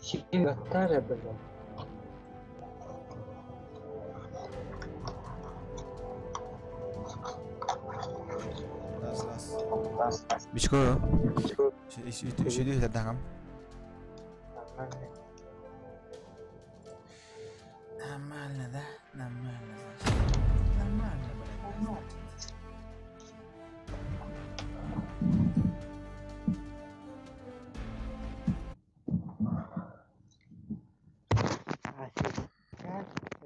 Чигаttara бля. Раз, раз. Бичко. Үшүдү дагам. Нормально, да? Нормально, значит. Нормально, блядь, значит.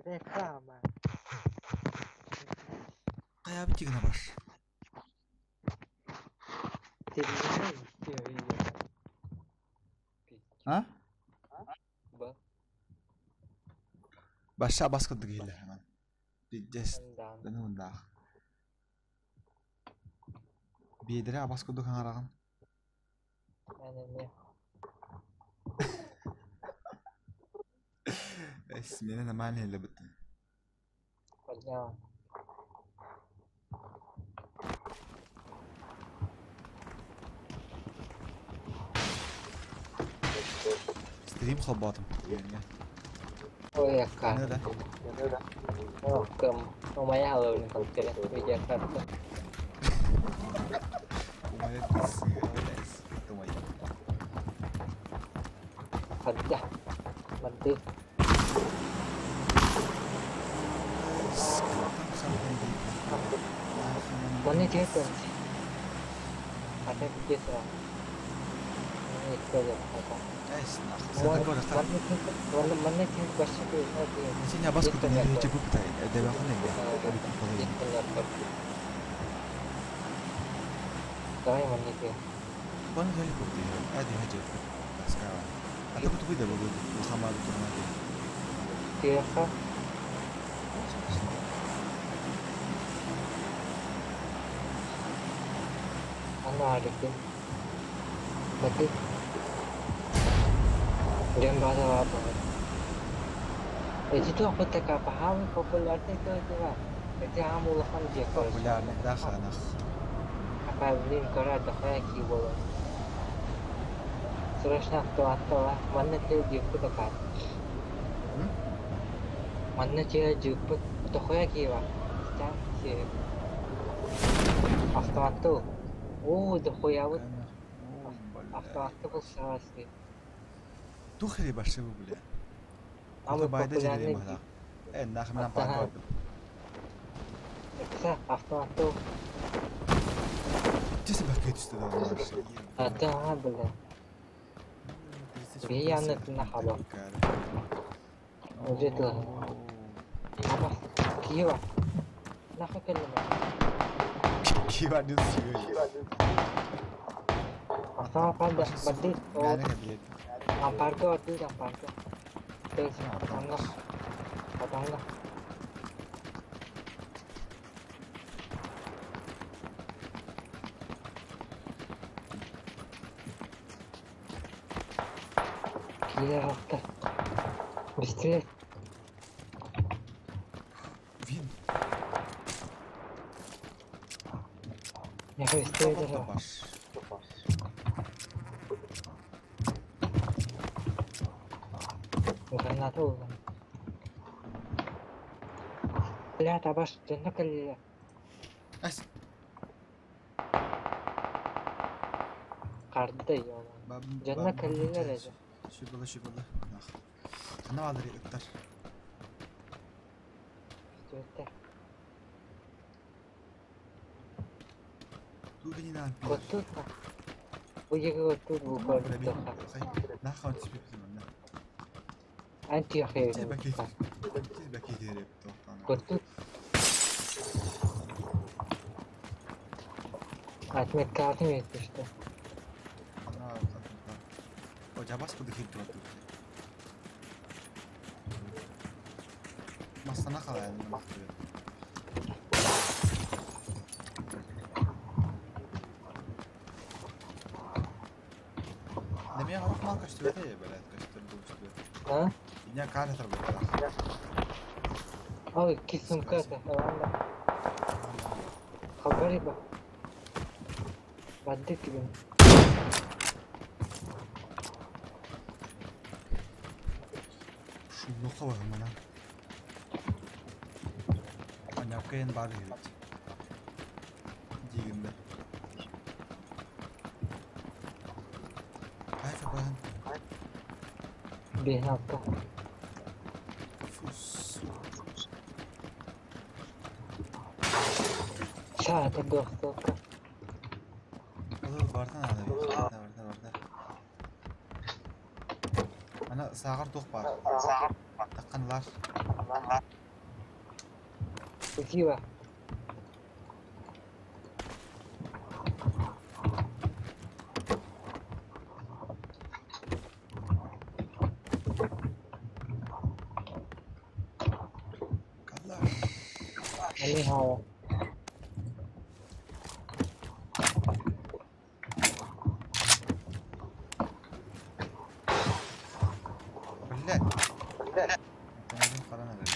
Реклама. Кая битигина баш. А? Баша баскы дигиле ханан. Пиздец. Дэнундаах. Биэдэрэ абас курдук хаҥараҕын. Эс, миэнэ нормально иһиллибит. Стрим холботом. Ой, яка. Кым, умая алыбын кылкеле, видеокарта. Умая тумай. Хадда. Манты. Манны тиһэ Ата киса. Давай манны тиһэ. Тиэхэ. Ана алыкын. Баты. Дем база баба. Эти то хотека пахам популярный то дела. Эти хам улахан же Популярный, да, ханах. Апа блин кора дохая ки было. Срочно автоматтала. Манна те жиппу такая. Манна те жиппу дохая кива. Там се. Автоматту. О, дохуя вот. Автоматты был сразу. Тухри башыбы бля. Ата байда жере мала. Э, нахмена пакот. Экса, автоматту. Чesi бакет үстü да. Ата, бля. Бияны нахало. Уже Аба, киева. Нахуй келлеме. Кива не сүйө. Автомат панда, бандит. Ампарго, ты ампарго. Ты атаңга. Атаңга. Кире автор. Быстрее. Вин. Я быстрее даже. Граната улан. Бля, табаш, дьонно кэллилэр. Ас. Харды ёла. Дьонно кэллилэр эдэ. Шибала, шибала. Ана алыр ыттар. Түөттэр. Тугининан. Коттут. Уйыгы коттут бу көрдөхө. Нахан түспүп манна. Антиохе. Баки Коттут. Отметка етті. О, жабас куды хит туат. Мастана қалай мақтыры. Неме харук мал көстүбөтө блядь, көстүр бу көстүбөт. А? Иня карта блядь. Ой, кисумка ладно. Хабари ба. Бадды кибин. Шумнуха баһымана. Анякайын бар эбит. Диигин да. Кайфа баһын. Беһалка. Фус. Саата двухстволка. Ол бартан ада. Барда барда барда. Ана сааҕар туох баар? Тахханылар. Спасибо. Калаш. Они хава. Блядь. Автомобиль харан эрэр.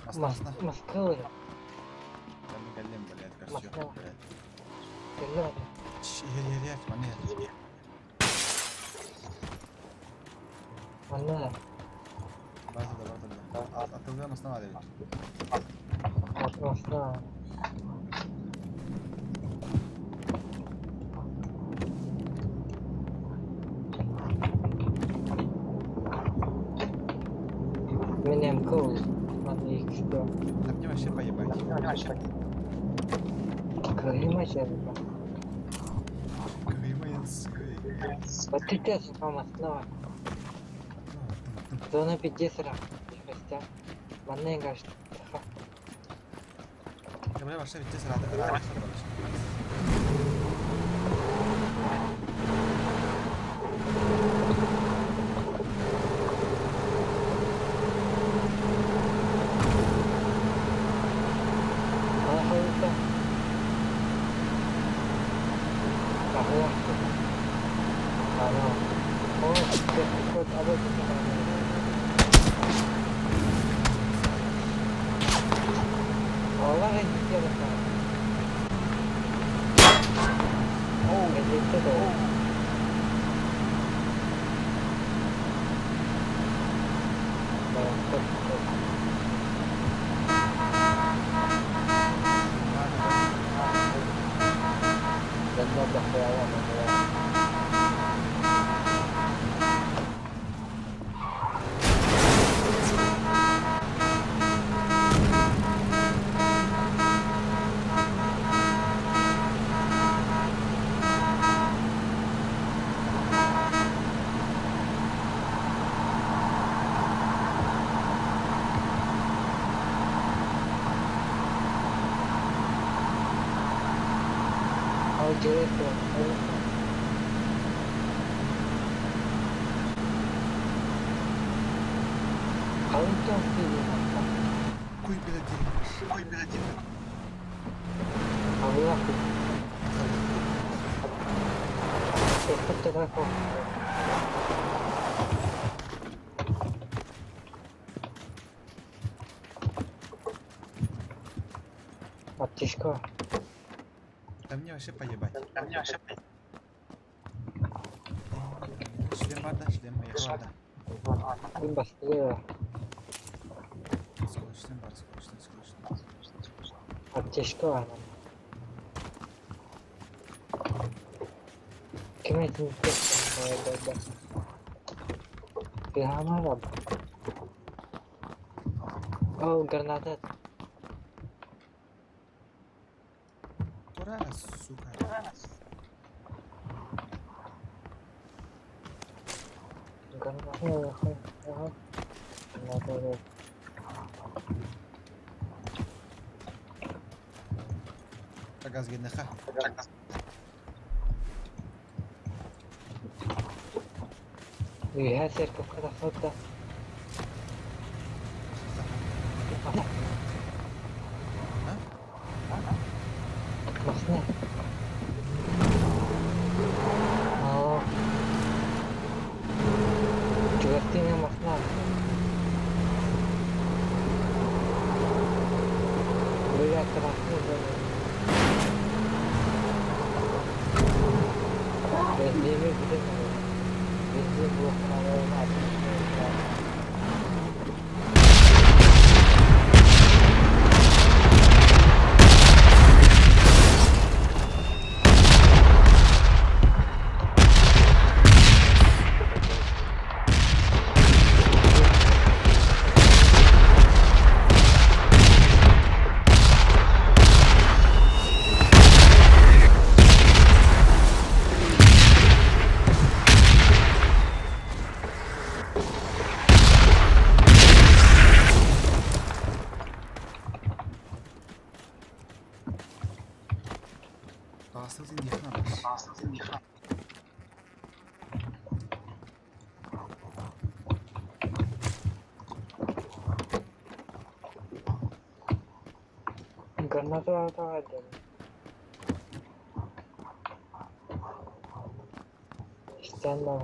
Масна масна. Москвы. Кэллим кэллим, блядь, көрсүөх, Масна. блядь. Кэллэ. Чш, иһэр иһэр иһэр, манна иһэр. Манна. Барда да барда да. Атылгыа масна баар эбит. Москва. Меня МК Манна X2. Да мне вообще поебать. Кырыма серб. Кыймайынскай. Вот ты сука, Москва. Зона 50 Хостя. Манна гаш. Я бля вообще ведь рада рада. Она ходит. Похоже. Ано. О, хоть об этом والله كده. Оу. كده. Куй блядь. Куй блядь. Аптечка. Да мне вообще поебать. Да мне вообще поебать. Шлем бар да, шлем бар да. Быстрее. Скорочный бар, скорочный, скорочный. Аптечка. Кем этим да. О, граната. Ура, сука. Граната. Ага. Граната. Газ генеха. Үһэ церковка тахсыбыта. Махсына. Алло. Чугастыйна махсына. Бля, красный зона. Бля, Бензин булуоххун атын. Граната один. Стена.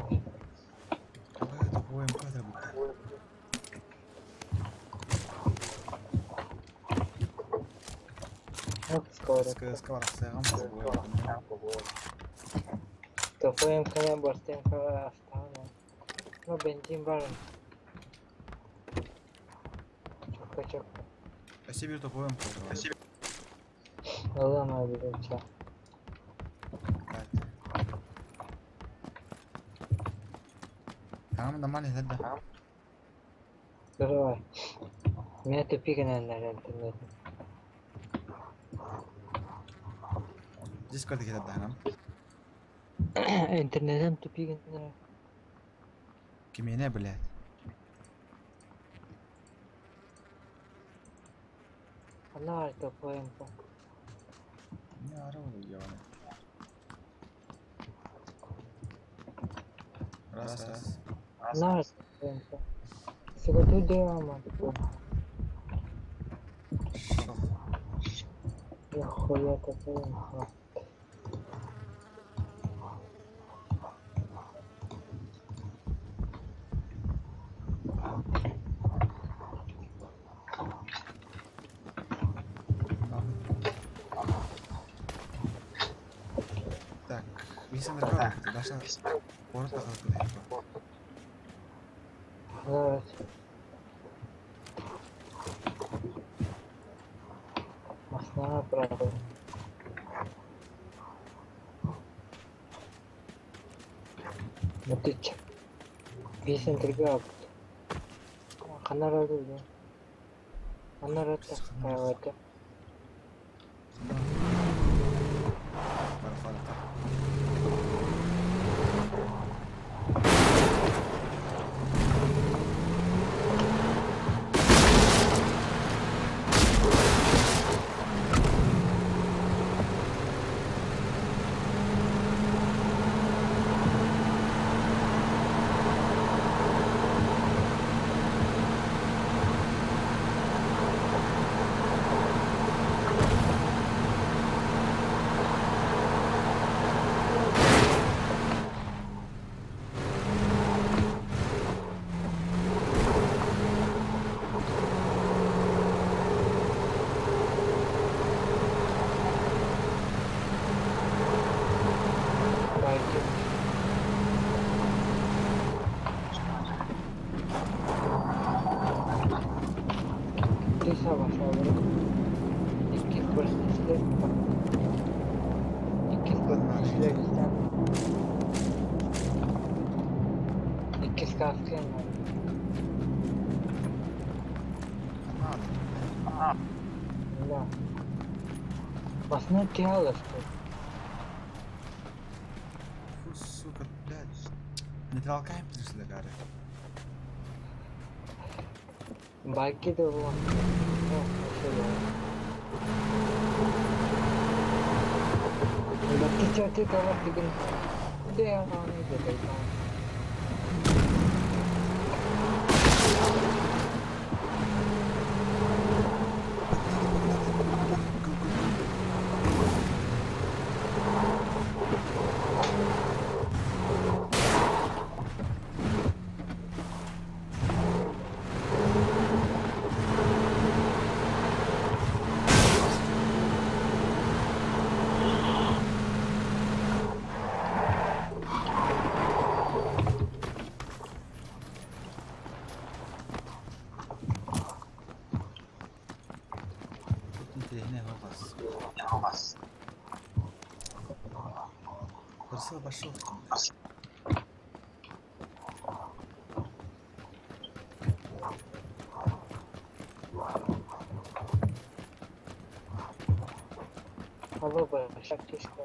Такой МК борстем остану. Ну, бензин бар. Чок-чок. Спасибо, такой МК. Ылама билече. Tamam нормально да. Давай. Меня тупик, наверное, интернет. Здесь карты кидать, да, Интернетом тупик, наверное. Кимене, блядь. Она тупой МК. Не ору, ебаный. Раз, раз. Она тупой МК. Сука, тут делаем. Шо? Нихуя тупой МК. Так, Висен Даша коротко Давай. Основная правда. Вот ты Висен тригап. Ханара да. Ханара та. Да. Басны тяло, что Фу, сука, блядь. Не толкаем сюда, гары. Байки да вон. Бакки чати кавар дигин. Де аны де. Просил пошел. Алло, большая птичка.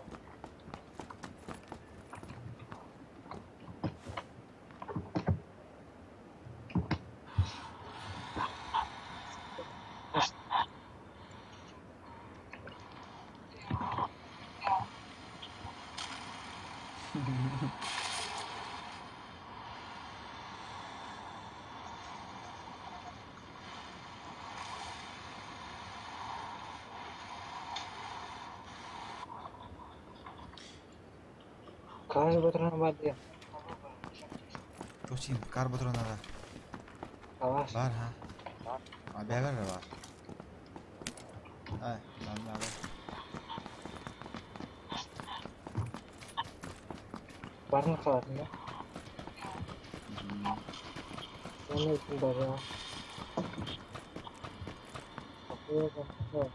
Кар патрона бар диye. Точин, кар патрона да. Var. Бар ha. А бэвэр бар. Ай, lan бар. Бар mı kaladın ya? Ben de var ya. Bakıyorum.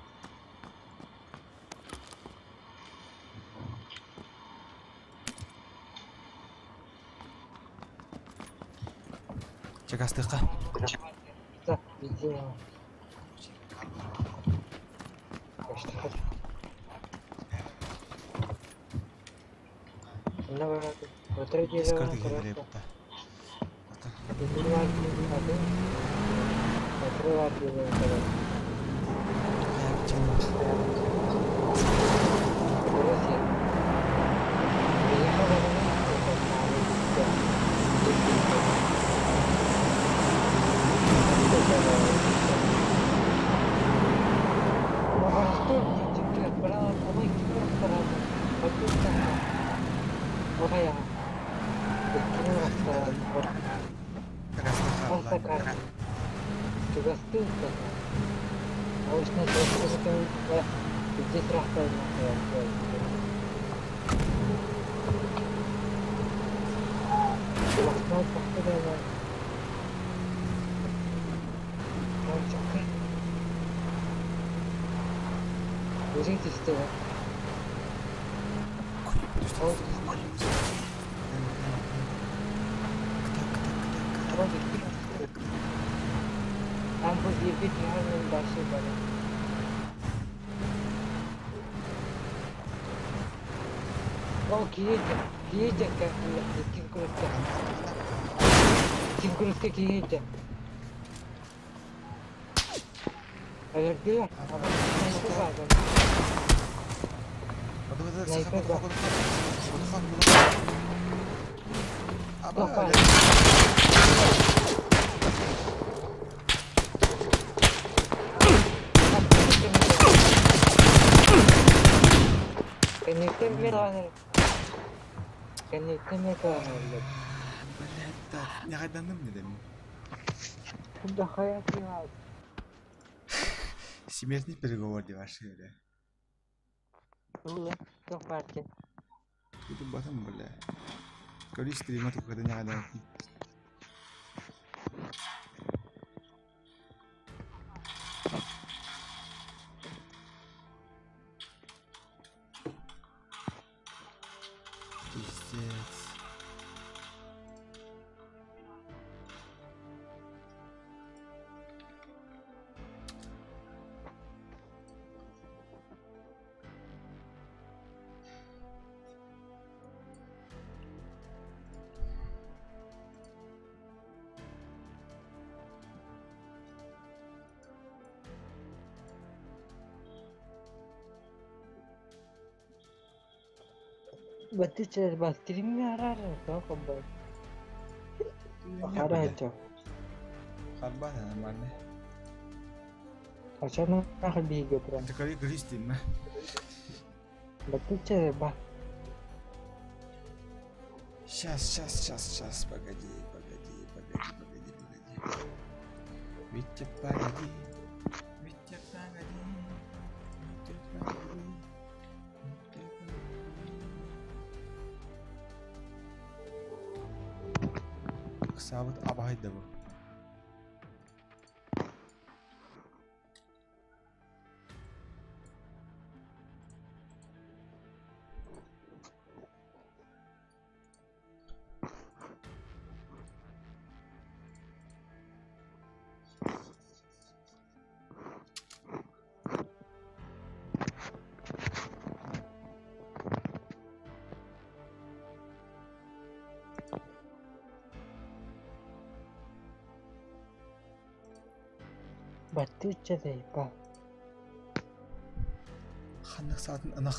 Чекастыка. Да, видимо. Скорты киһилэри бутта. Киркуруска киһиэтэ. Өлөрдүлэр. Кэнниттэн меланыр. Не қайданным не дем. Куда хаятын Смертный переговор деп ашы бля. Тоқ партия. Тут батым бля. Көрі стрима только когда не қайдан. Пиздец. Баттыча бастырым арар тоқ бай. Хара Харба нормально. Ачана биге прям. Ты кори кристин. Баттыча ба. Сейчас, сейчас, сейчас, сейчас, погоди, погоди, погоди, погоди, погоди. Витя, погоди. Витя, погоди. Витя, погоди. Витя, погоди. Сабыт абайда bu. Баттыычча тэйбэ Ханнык саатын ынах.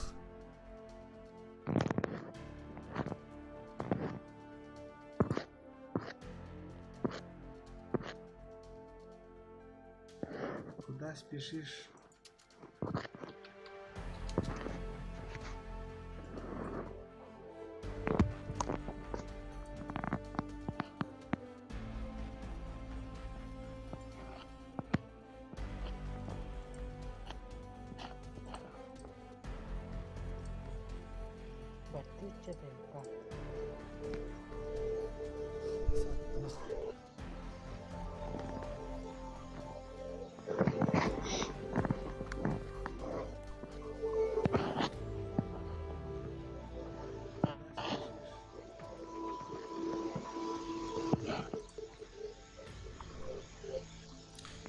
Куда спешишь? Баттыычча тэйбэ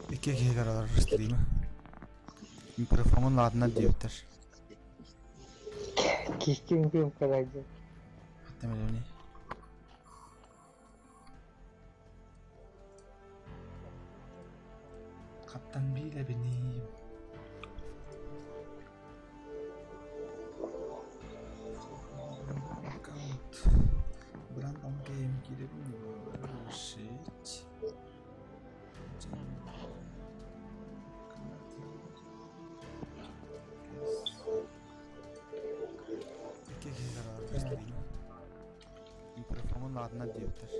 Икки киһи олорор стрима. Микрофонун ладно диэбиттэр. Киһи ким кэлэр Хатта мэлэмни. Хаттан биилэбиний. Аккаунт. Брандом гейм киирэбин Решить. Икки киһи олорор стрима. Микрофонун ладно диэбиттэр.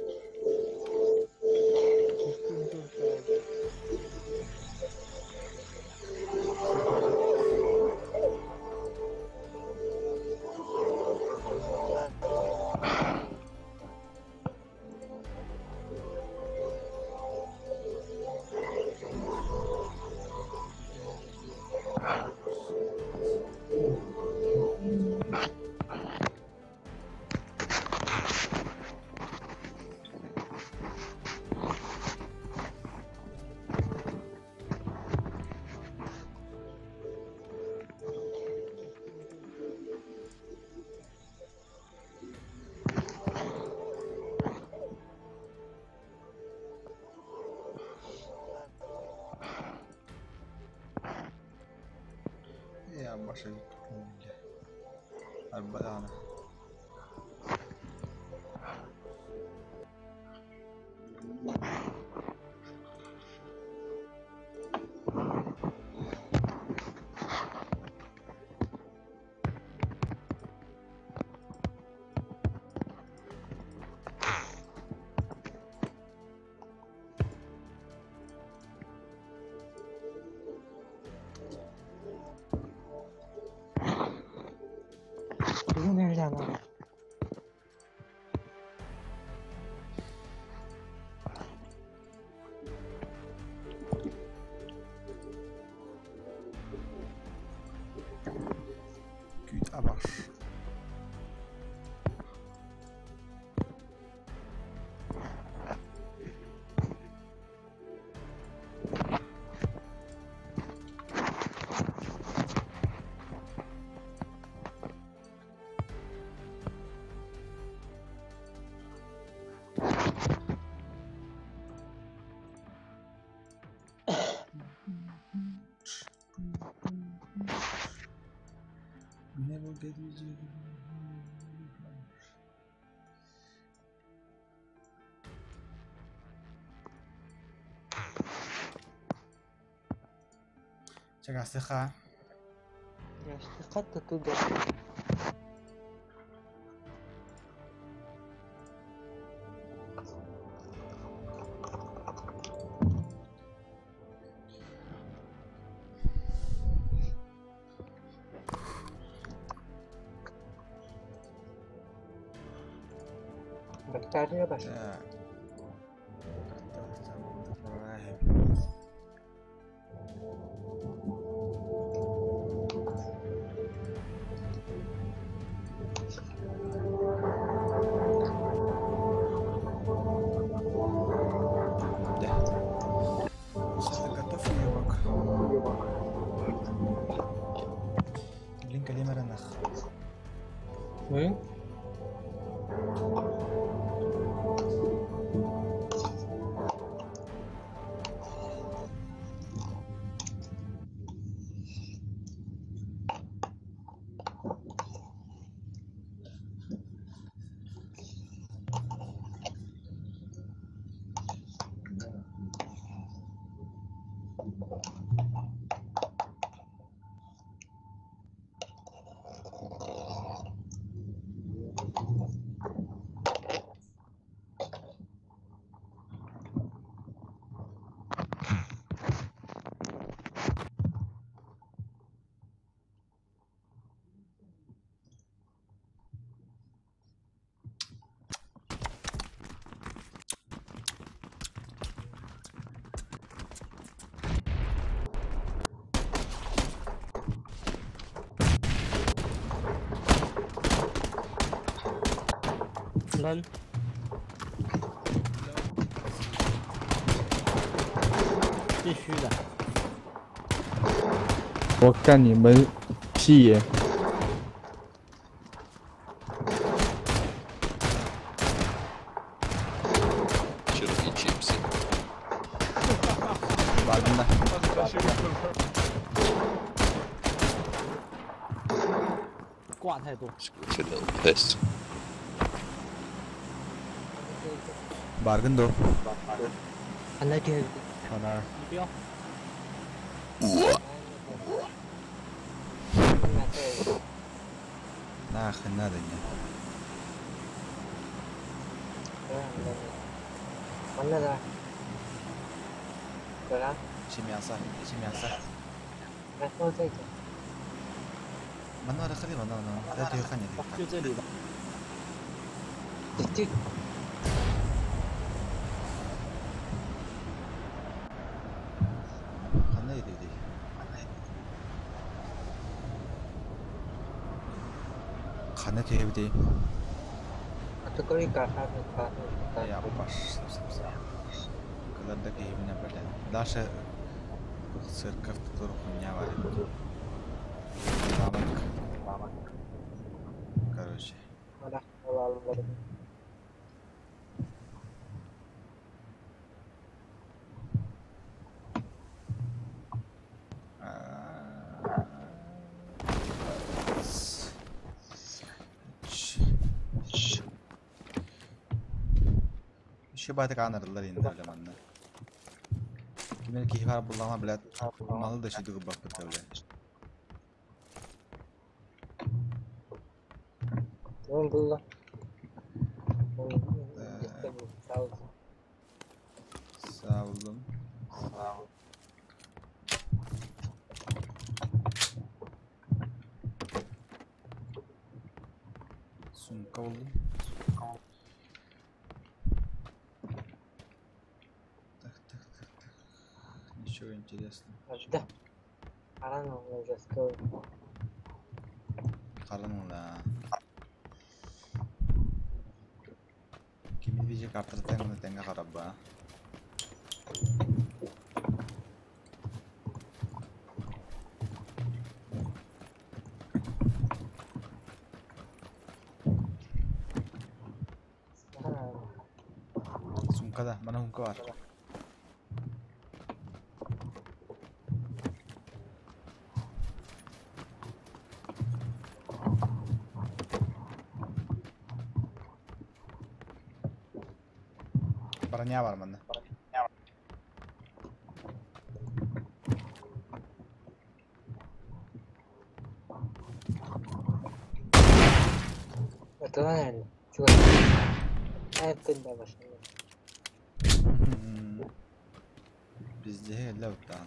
Я баша Арбадана. Бүгүн өллөм Күүт абаш. Never get easier. Чагасыха. Хатта туда. Бактария баш. Так. Да. Сейчас ты готов, ебок? Блин, калимаранах. М? 门。必须的。我干你们屁眼！挂太多。 Bargın do. 往哪儿？你不要。那很那的呢。就这里吧。Ханна түһэбитий? Я баш. Кыларда киһибинэ бэлэн. Даша церковь тур хуйня варит. Замок. Короче. Еще анарылар енді білем. Кимер кихи бар буллама блядь. Малы да шиді бак бит бля. Sağ olun. Сумка булдум. Так, так, так, так. Ничего интересного. Қараның. Кими бижек артыртаң теңге қарап ба. Сумкада, мана хумка бар. Броня бар манда. Bizde левтан.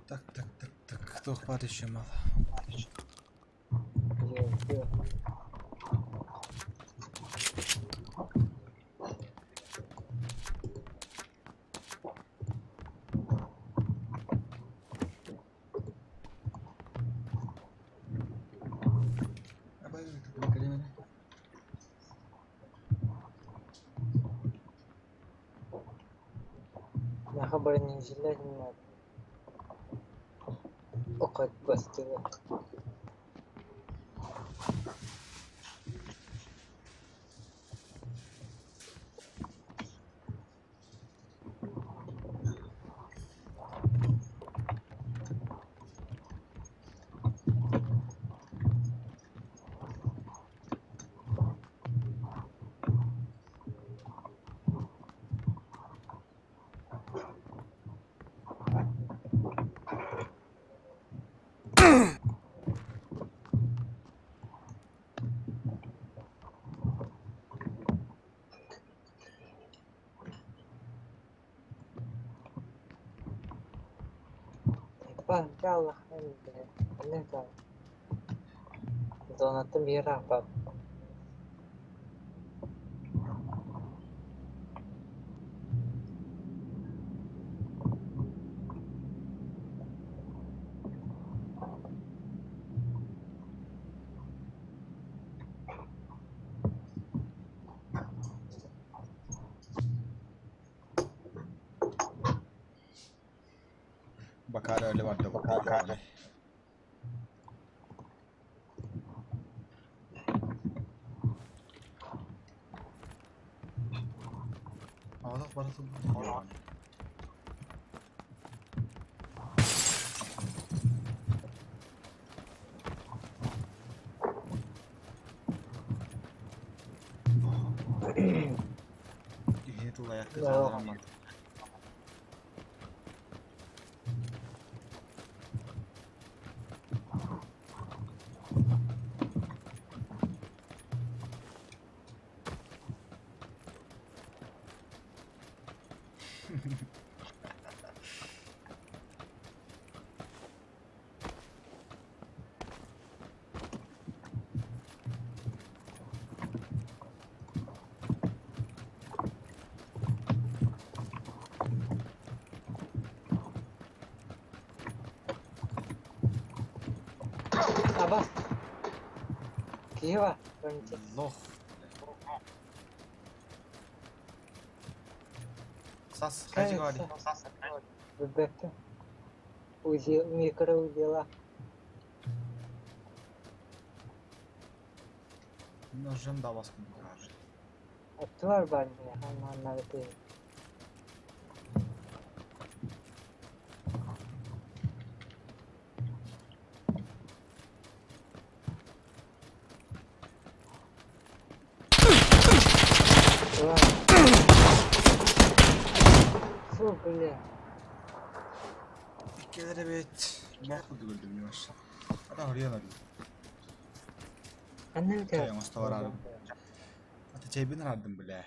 Так, так, так, так. Кто хватит еще мало. Абас дьааллах Зонаттан биир аахпат. Bakara öyle vardı. Bakara. Ağlak barası bu. Yine tuğla ayakta Абас. Киева. Лох. Сас, хайди говори. Ребята. Узел, микроузела. Ножем да вас Актуар бар мне, ама на это. Фу, бля. Иккелер evet. Bak öldüm yavaş. Ата horiyana. Анна у тебя. Чай, оставар арым. Ата чайбин ардым бля.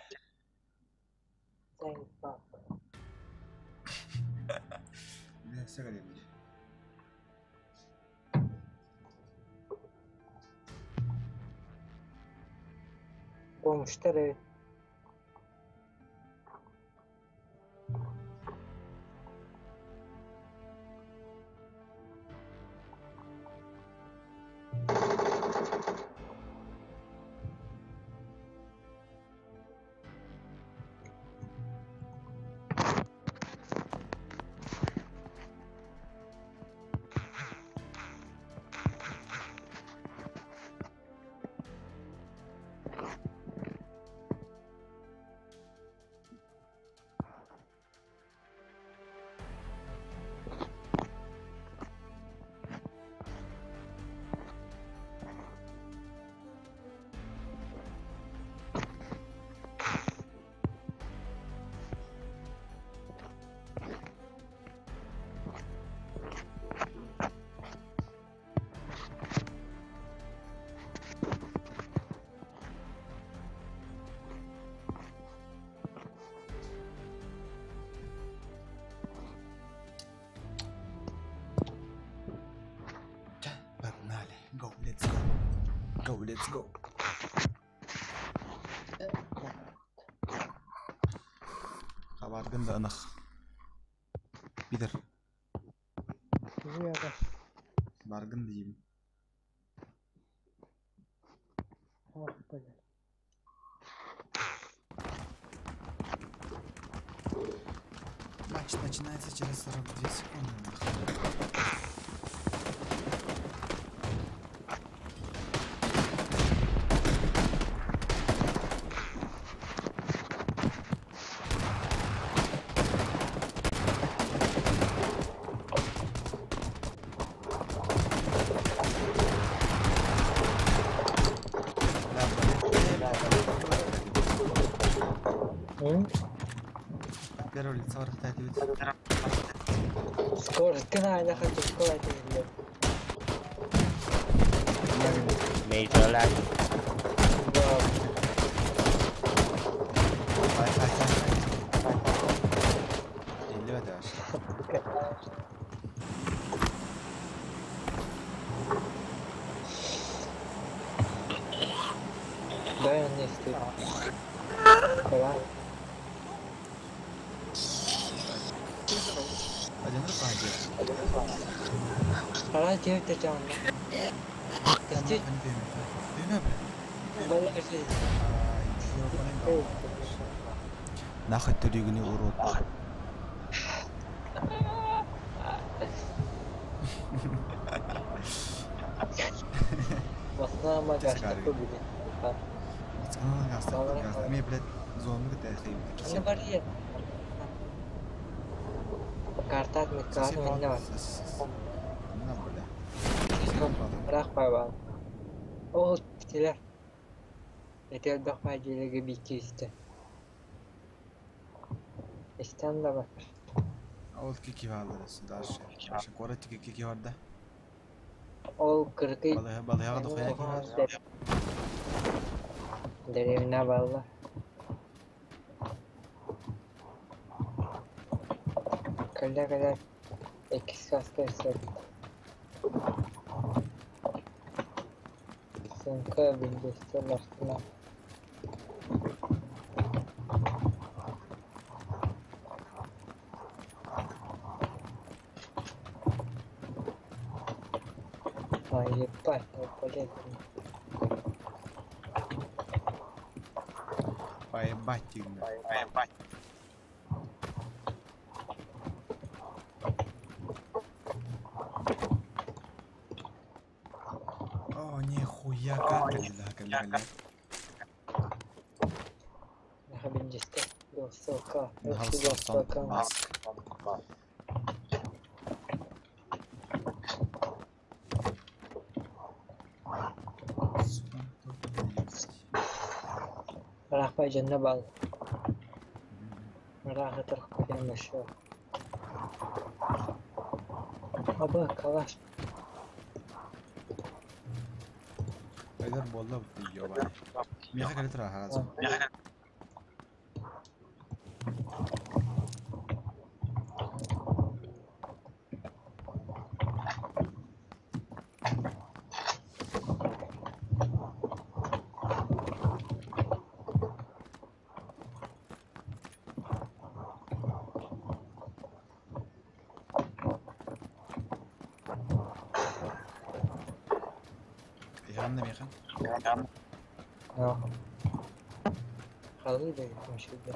Не сәгәле. Помощь. Погнали. Go, let's go. Go, let's go. Хабаргын да ынах. Бидер. Баргын дейм. Матч начинается через 42 секунды. Первое лицо врастает ведь. Скорость, на хочу сказать, блядь. Major lag. Да. Ай, ай, ай, ай. 50 yavaş. Давай он не стоит. Давай. Один раз Хара девять жан. Нахуй ты урод. Ол тилер. Этел бахма дилеге бикисте. Истен да бар. Ол кики валар дальше. Дальше кора тики кики варда. Ол кыркый. Балыга балыга да хуя ки. Деревня балла. Калда калда. Экис каска сет. Сумка билдесте башына. Ай, ебать, блядь. Поебать тигна. Поебать. О, нихуя, как это, راح جنب راح تركب المشروع أبا كلاش Айдар болла бу ёбай. Меха калитра харазы. Yanında Меха. اه خليل مش ده.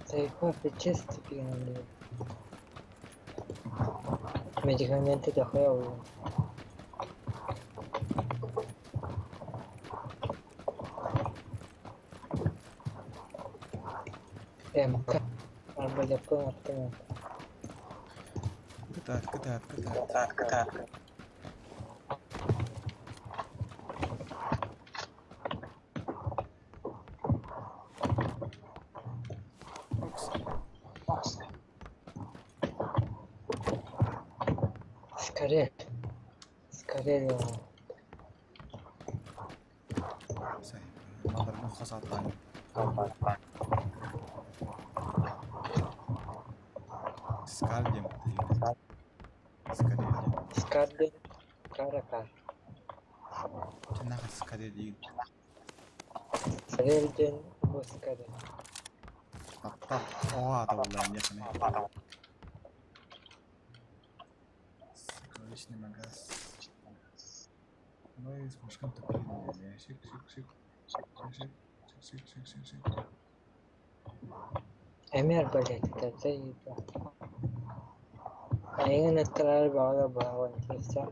Сайфа чисто пьяный. Медикаменты дохуя уже. МК. Арбалетпен аттым. Кытаат, кытаат, кытаат. Кытаат. Окс. Скорее. Скорее. Сай. Мадыр хосатлан. Скальдем. Скальдем. Скарде. Каракар. Нахер скальдем. Скорее бу скорее. Таптал. Оа, табыллар яхны. Сокровищный магаз. Ну и слишком тупые. Шик, шик, шик. Шик, шик, шик, шик, шик, шик. Эмир, блядь, это заебал. Айгын ыттырар бағала баған тиса.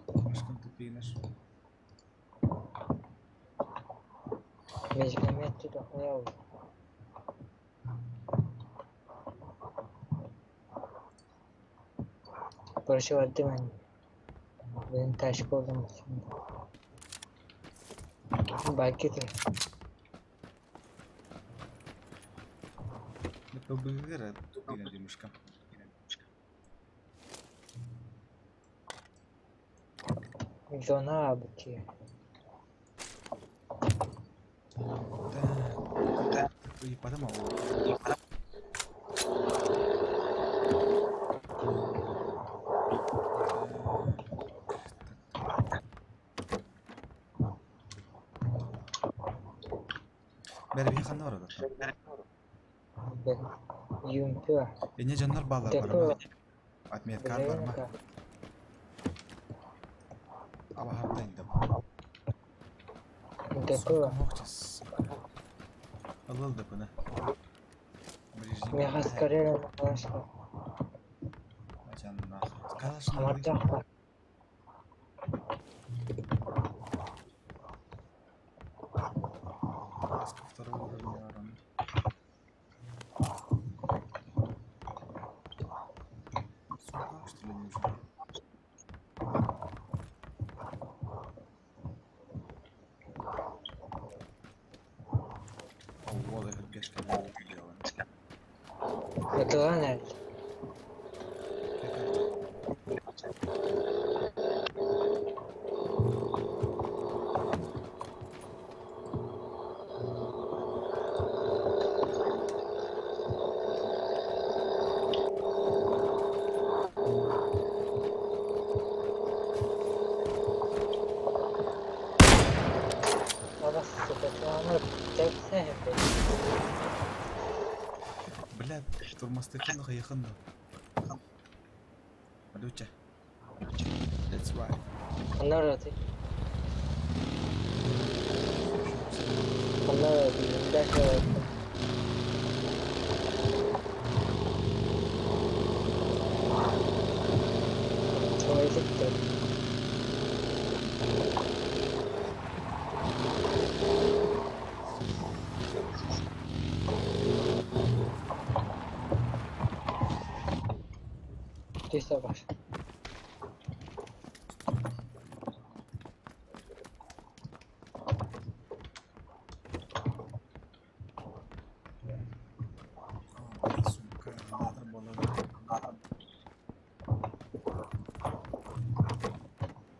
Слишком тупые наш. Медикаменты дохуя уже. Короче, бардым мен. Benim taşka oldum şimdi. Бакеты. Это быгыра тупые дымушка. Зона абыки. Так. И потом. Бэрбиһи ханна барар? Юмпа. Инне дьоннор бааллар барама. Отметкаар барма. Абаһарда инде. Депо. Ылыл депоны. Меха скорее на Хамардах. Второго уровня арам. Сумка, что ли, нужна? О, вот этот пешка делаем. Это Блядь, штурмастыхын yakında. Алюча. That's right. Анарати. Анарати. Даже Var.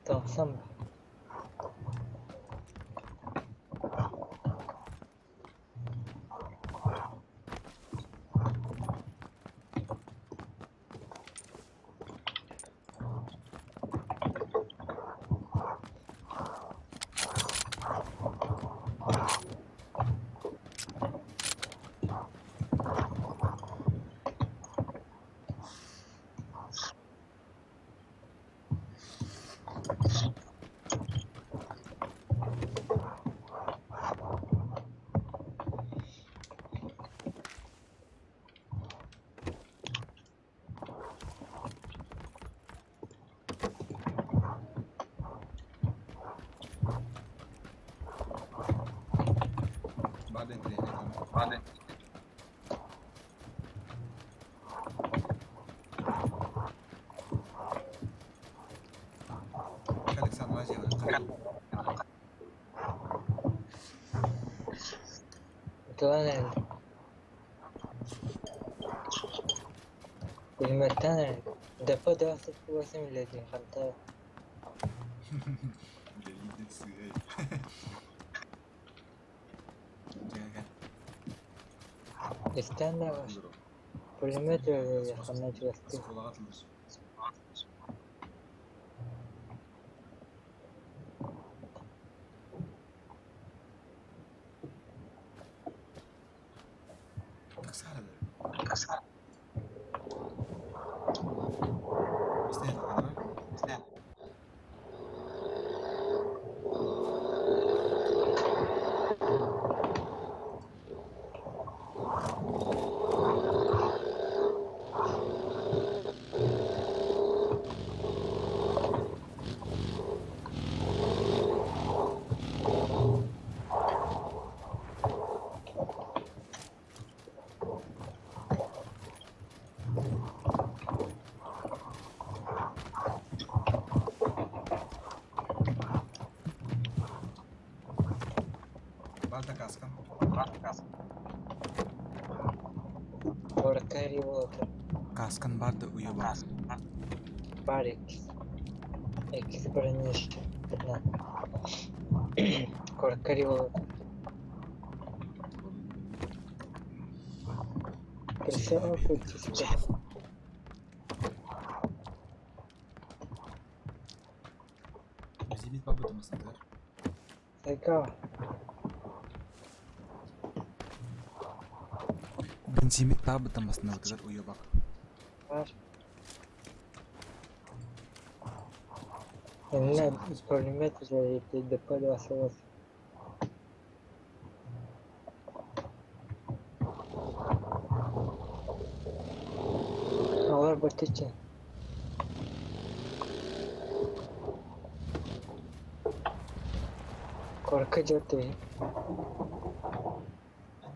Тахсан. بعدين بعدين. خليك سنة راجع Тылан Пулеметтан депо 28 летний ханта. Истәнне пулемет ханна чугасты. Balta каска. Каскан барды уйу бар. Бар икс. Икс бронишь. Коркари болот. Присела путь. Зимит бабы там. Сайка. Бензиммит баар быдан массыынабытыгар уйуобак. Баар. Иннэ пулемет үлэлиир ДП-28. Олор бутиче. Корка дьэ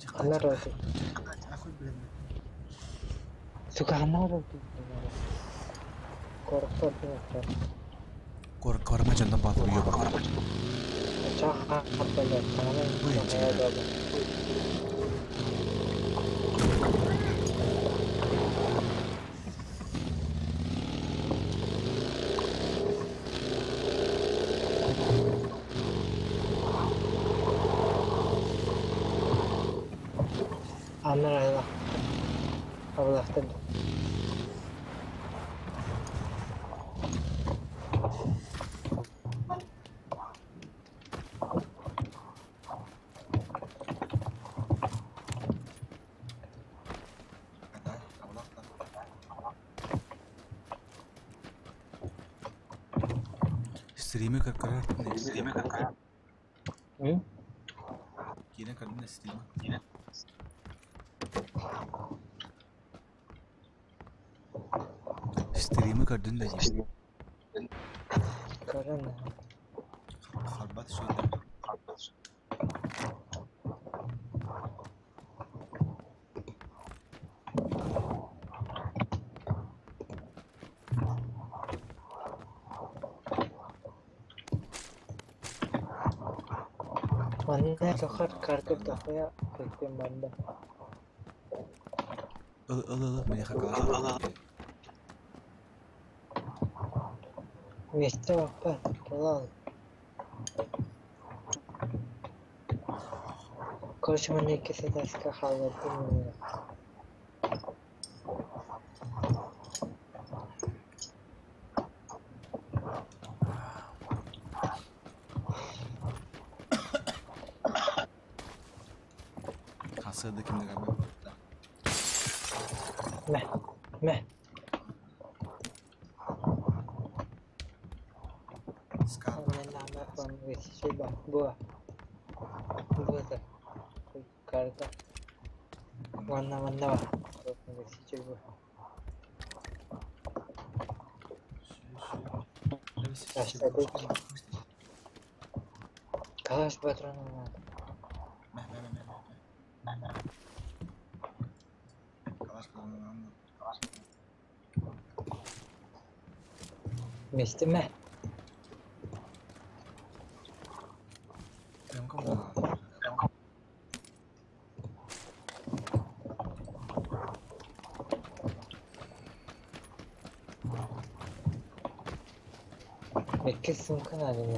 Ханна эрэ Сука, ханна эрэ Корка Кор корма дьонно баат уйуобак. Анна Абылахтан. Стримы как Стримы как Киирэн көрдүн стрима. Стримы көрдүн да дии. Көрөн. Харбат шуйда. Манна сохар каргып дохуя кыттым манна. Ыл ыл ыл миэхэ калаш. Вместе баппа, тулал. Короче, манна икки сатаска хааллардым. Хасыды кимде карбай. Мэ, мэ. Скар. Буа. Буа. Карта. Манна манна. Калаш патроны надо. Мэ мэ мэ мэ. Калаш патроны. Вместе мэ. Икки сумка надо мне.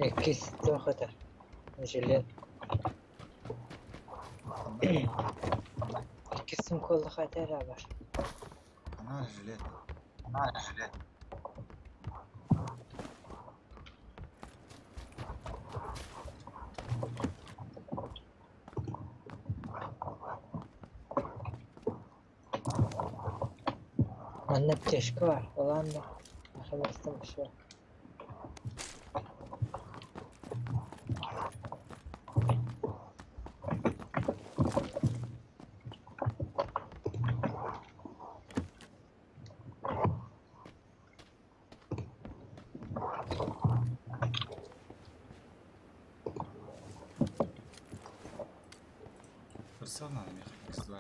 Иккис туохата. Жилет. Иккис сумка оллаха бар. Она жилет. Она жилет. Манна аптечка бар. Улан да. Ахамастан все. Прицел надо меха X2.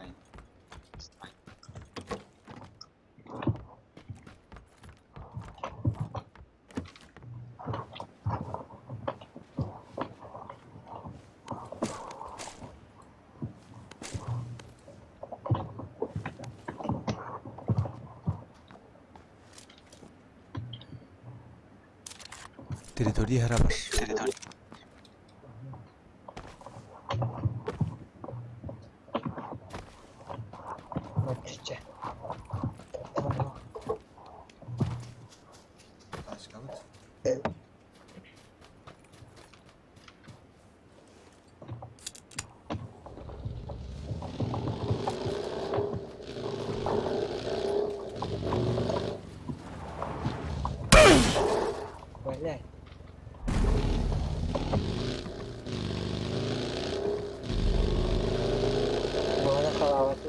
Территория харабар. Отче. Тачкабыт. Блядь. Буона халаваты.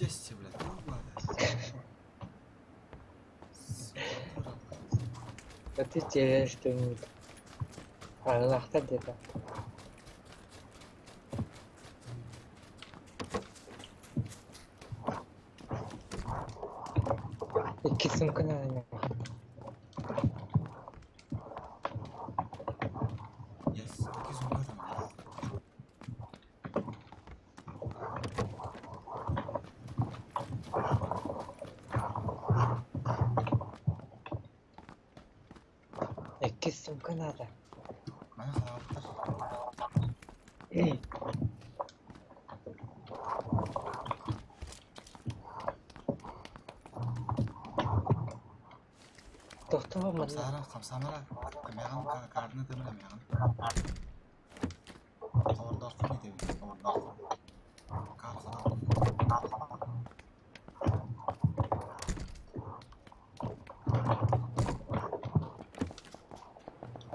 Естественно, блядь, ну ладно. Сука, А ты теряешь что-нибудь. Аралахта где-то. Икки сумканы на него. Yes, икки сумка там. Икки сумка надо. Мана халаваттар. Тохтоо манна. Хамсаара, хамсаамара. Мяган карны тымра мяган. Ордооххун итэбин, ордооххун. Кар халават.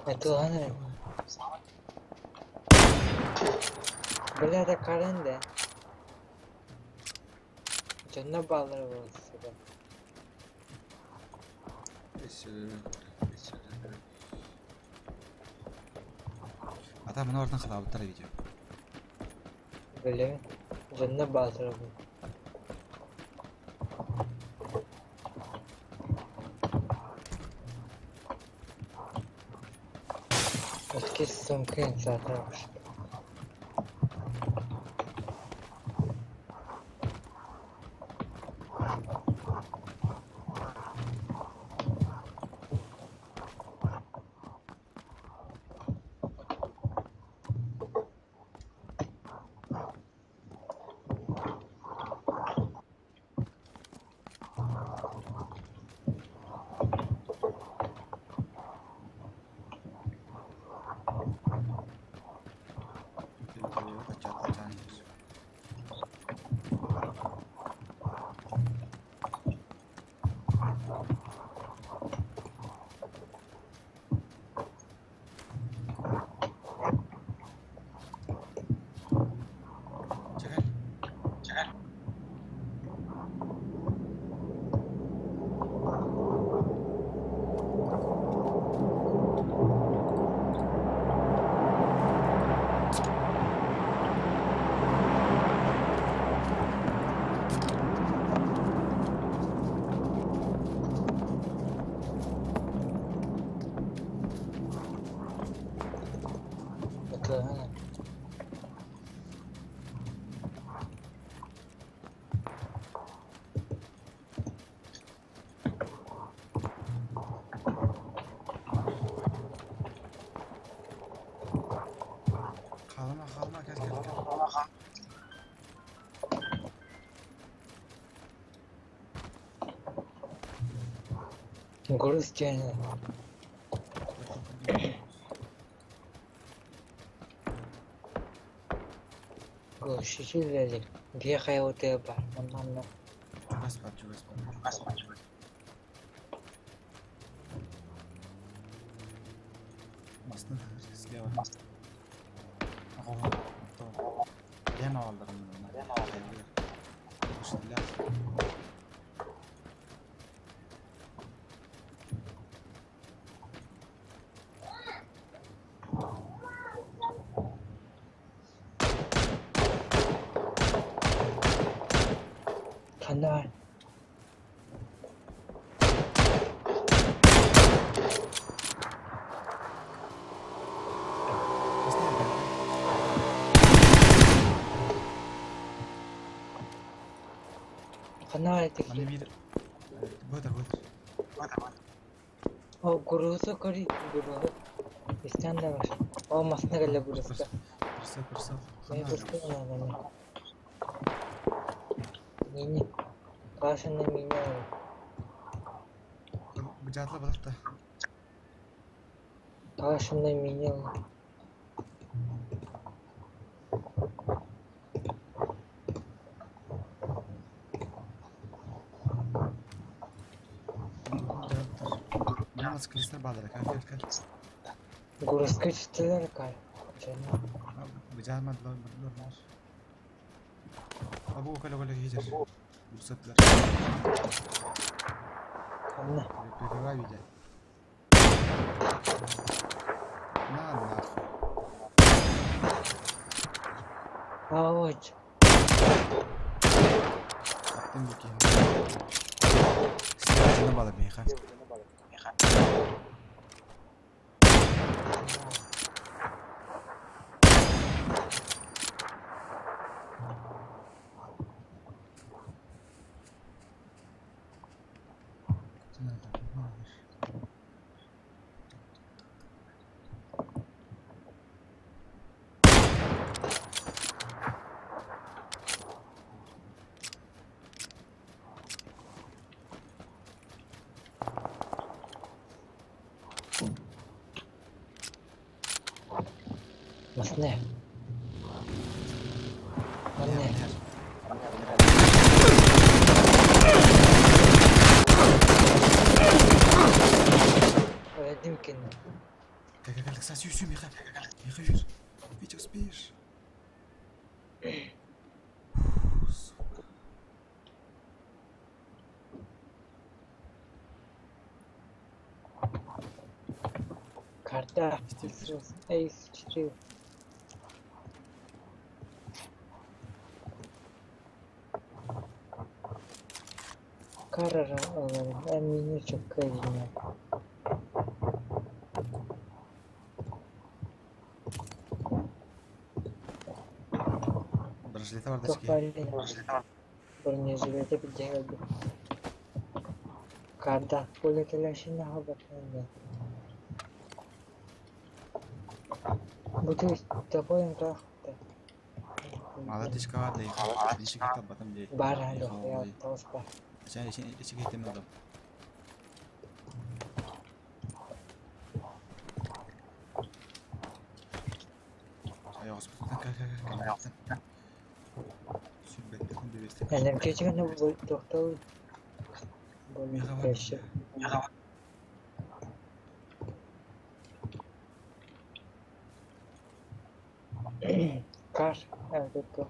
Этуланы. Бля, да каренде. Дьонно баалар буолсуга. Ата мына ордон халаваттар видео. Билэбин. Дьонно баалар бу. Икки сумка инсаатар. Чекай. Чекай. Этуланы. Груз тянет. Глушитель Бехай ОТБ. Нормально. Чугас бар, чугас бар. Мастын слева. Ого, то. Лена алдарым мына. Глушителя. Хана. Хана это. Маны бир. Бөтөр, бөтөр. О, грузу кори, грузу. Истанда бар. О, масна келе грузга. Кырса, кырса. Мен грузга надо. Не-не. Кашаны меня. Бжатла балакта. Кашаны меня. Мына скристер баалар, кал кал. Грузка чистилер кай. Жана. Бжамадылар, баалар. Абу кала кала хижер. Рухсатлар. Хана. Прикрывай видео. На нахуй. Ауч. Аттым бу киһини. Слева дьоно баалар биһиэхэ. Масна. Манна. Өлдүм кини. Кэл кэл кэл, кстати, сүй, Миха. Миха, жүр. Витя, успеешь. Фу, сука. Карта. Эйс 4. Карара аларым. Эн мини чөккө Браслеты бар деске. Тоқпалин. Бронежилети билден өлдү. Карда. Полетелешин хабатында. Буту тапойын тахта. Мала тишка бар дей. Дишик батам дей. Бар хало. Я таоспа. Сен ишин ишик хитем адам. Аяғыз кэл кэл кэл. Сүрбеттен дебесте. Энем кечигene бу токтол. Миха бар. Боль. Кар. Это.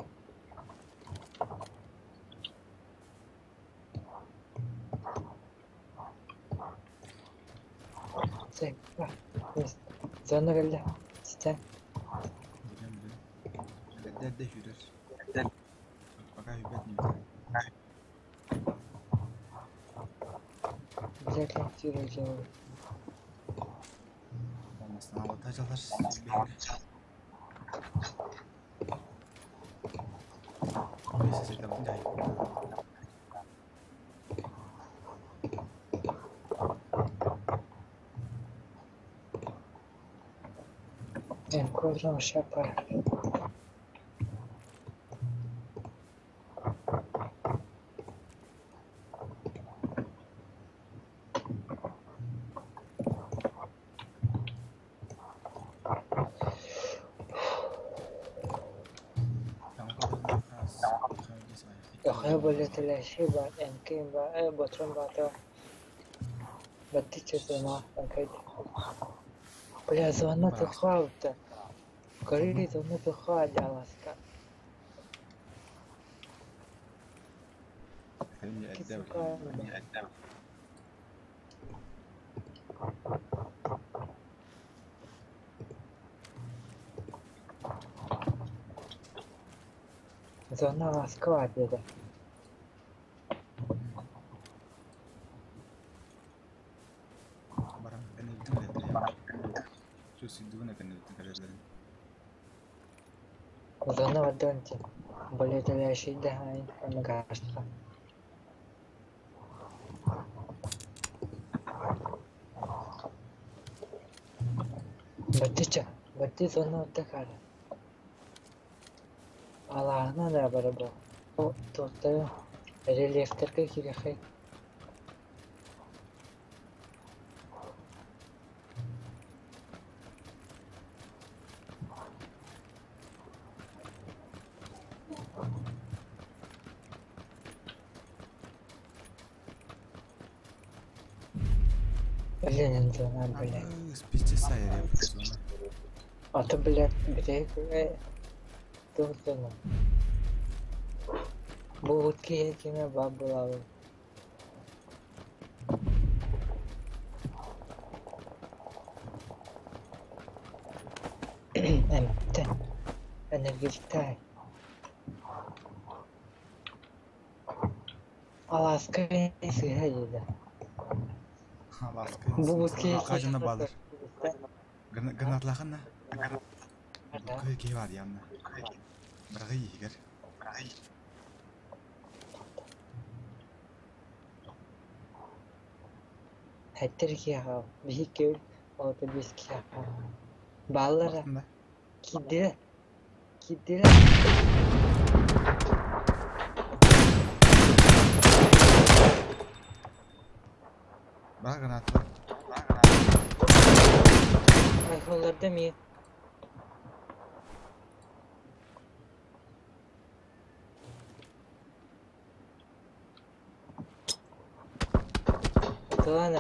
Сен. Зона келди. Сен. Билем билем. Дерде жүрөр. Пока хүбет не Обязательно сюрреализировать. Olmasın avantaj alır. Neyse sen de Encuentro Shepard. Хайа болетелеши бар, МК бар, ботron бар, баттиче зона, Бля, зона тухалта. Корили зона тухаляласка. Зона ласкова деда. Зона вадонти. Болетелеши дахай, амгашха. Баттича, батти зона такара. Алаһына да барабы. Туохтары рельефтерге кириэхэй. Блин, зона, блядь. А то, блядь, блядь, туох зона. Бугут киһи кимэ баар буолабын. Эмтэ, энергетиктай. Алааска сыһа диэтэ. Алааска. Бугут киһи Хажына балыр. Гранатлахына. Кый киһи бар янна. Бырагы иһигер. Хэттер киһи биһи көл оото бис киһи Баллара киддилэр киддилэр Бара гранатлар. Айхолларда ми Тылан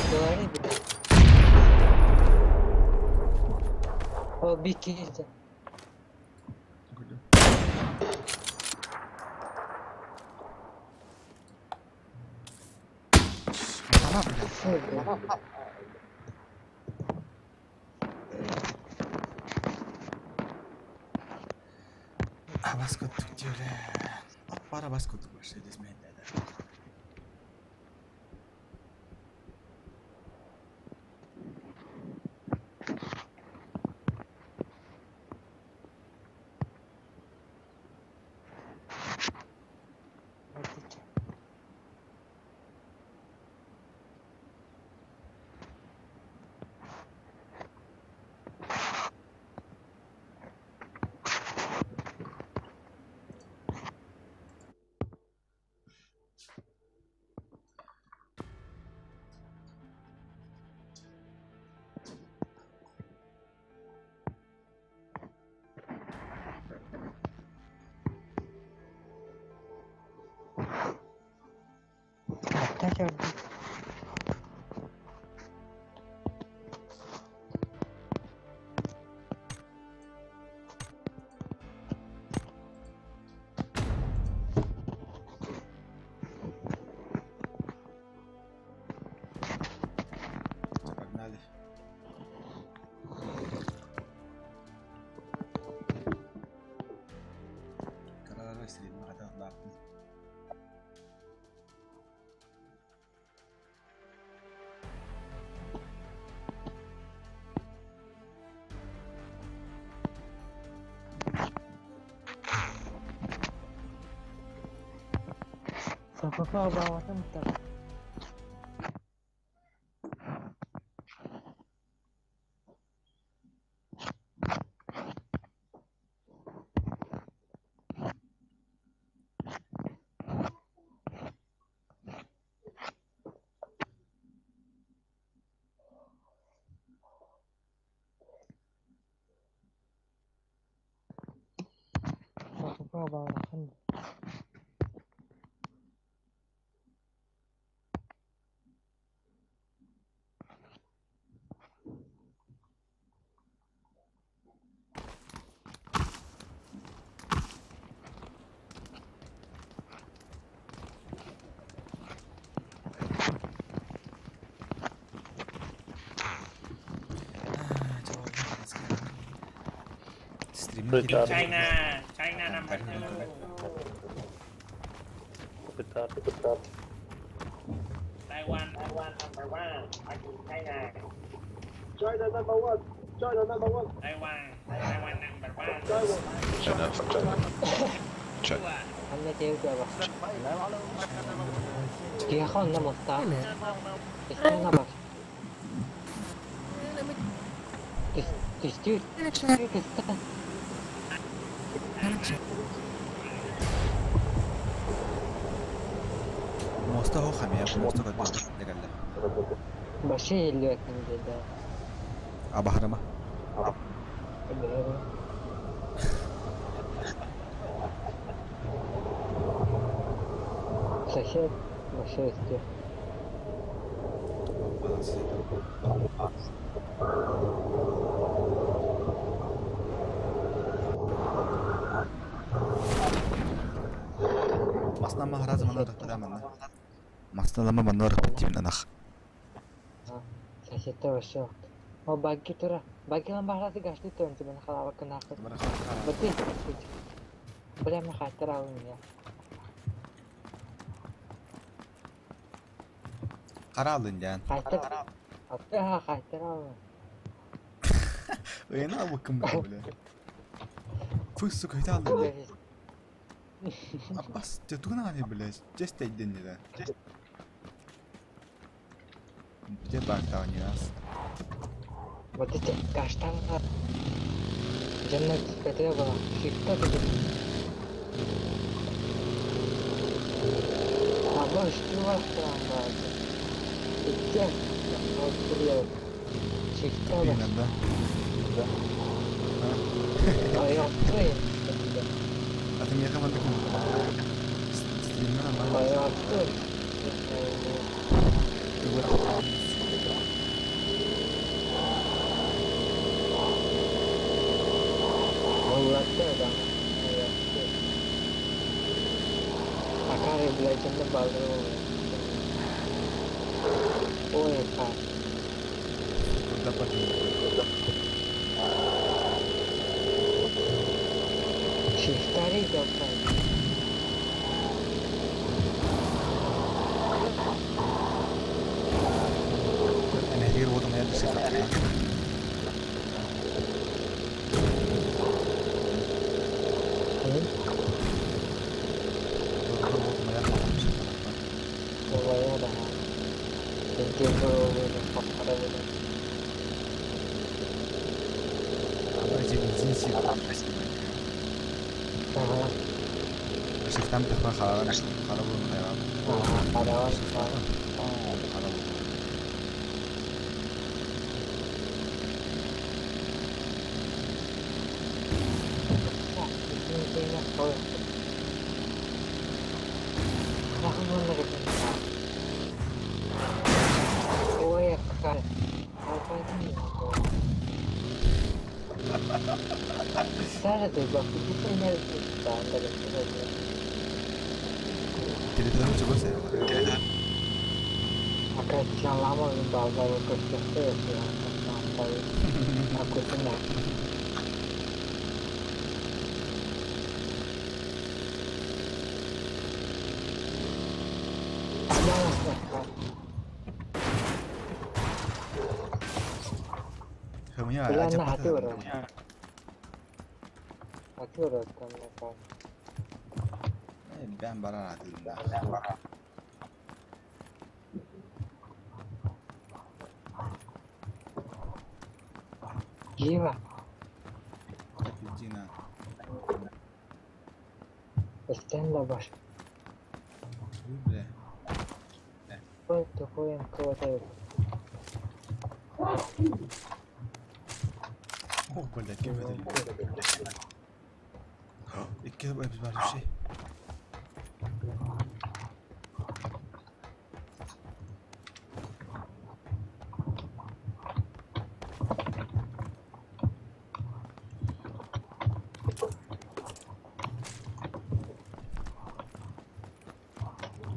Тыланы бит. Ол бик киһи. Бас курдук диэлэ. Аппара бас курдук вообще десмейт. Погнали. Сапапа абаҕатын Баҕалааххын. China, China number 2. Taiwan, Taiwan number 1. China. China number 1. China number 1. Taiwan, Taiwan number 1. China, China. China. Моста хо хамия, моста кадды дегелле. Башы еллүөкүн деді. Абахарама. Сосед башы өстө. Масна махаразы манна рахпада манна. Масна лама манна рахпаттимин анах. Сосед башы. О багги тура. Багги лан бахрасы гашты тонты мен халава кынакы. Баты. Бля мен хаттар алын я. Каралын дян. Хаттар. Атты ха хаттар алын. Öyle bakın böyle. Фыс сука алдын. Аббас, ты тугна не блядь. Just день да. Где бак не раз. Вот эти каштан. Джаннет это было. Шифта ты. А больше ты вас там да. Идти. Вот привет. Шифта. Да. Да. А я ты. А ты мне команду стример А я ты. Улатты да. Акары, блядь, он балды. Ой, как. Куда потом? Шифтари долбай. Эмэхир вот у меня шифт. Шифтам тахма халаван харабун хайван. Харабан. Харабун. Телефон чего себе? Хэмня Ben bara dedim. Жива. Дина. Постоянно баш. Бля. Ой, такой хватает. О, блядь, кем это? Икки обезболивающий.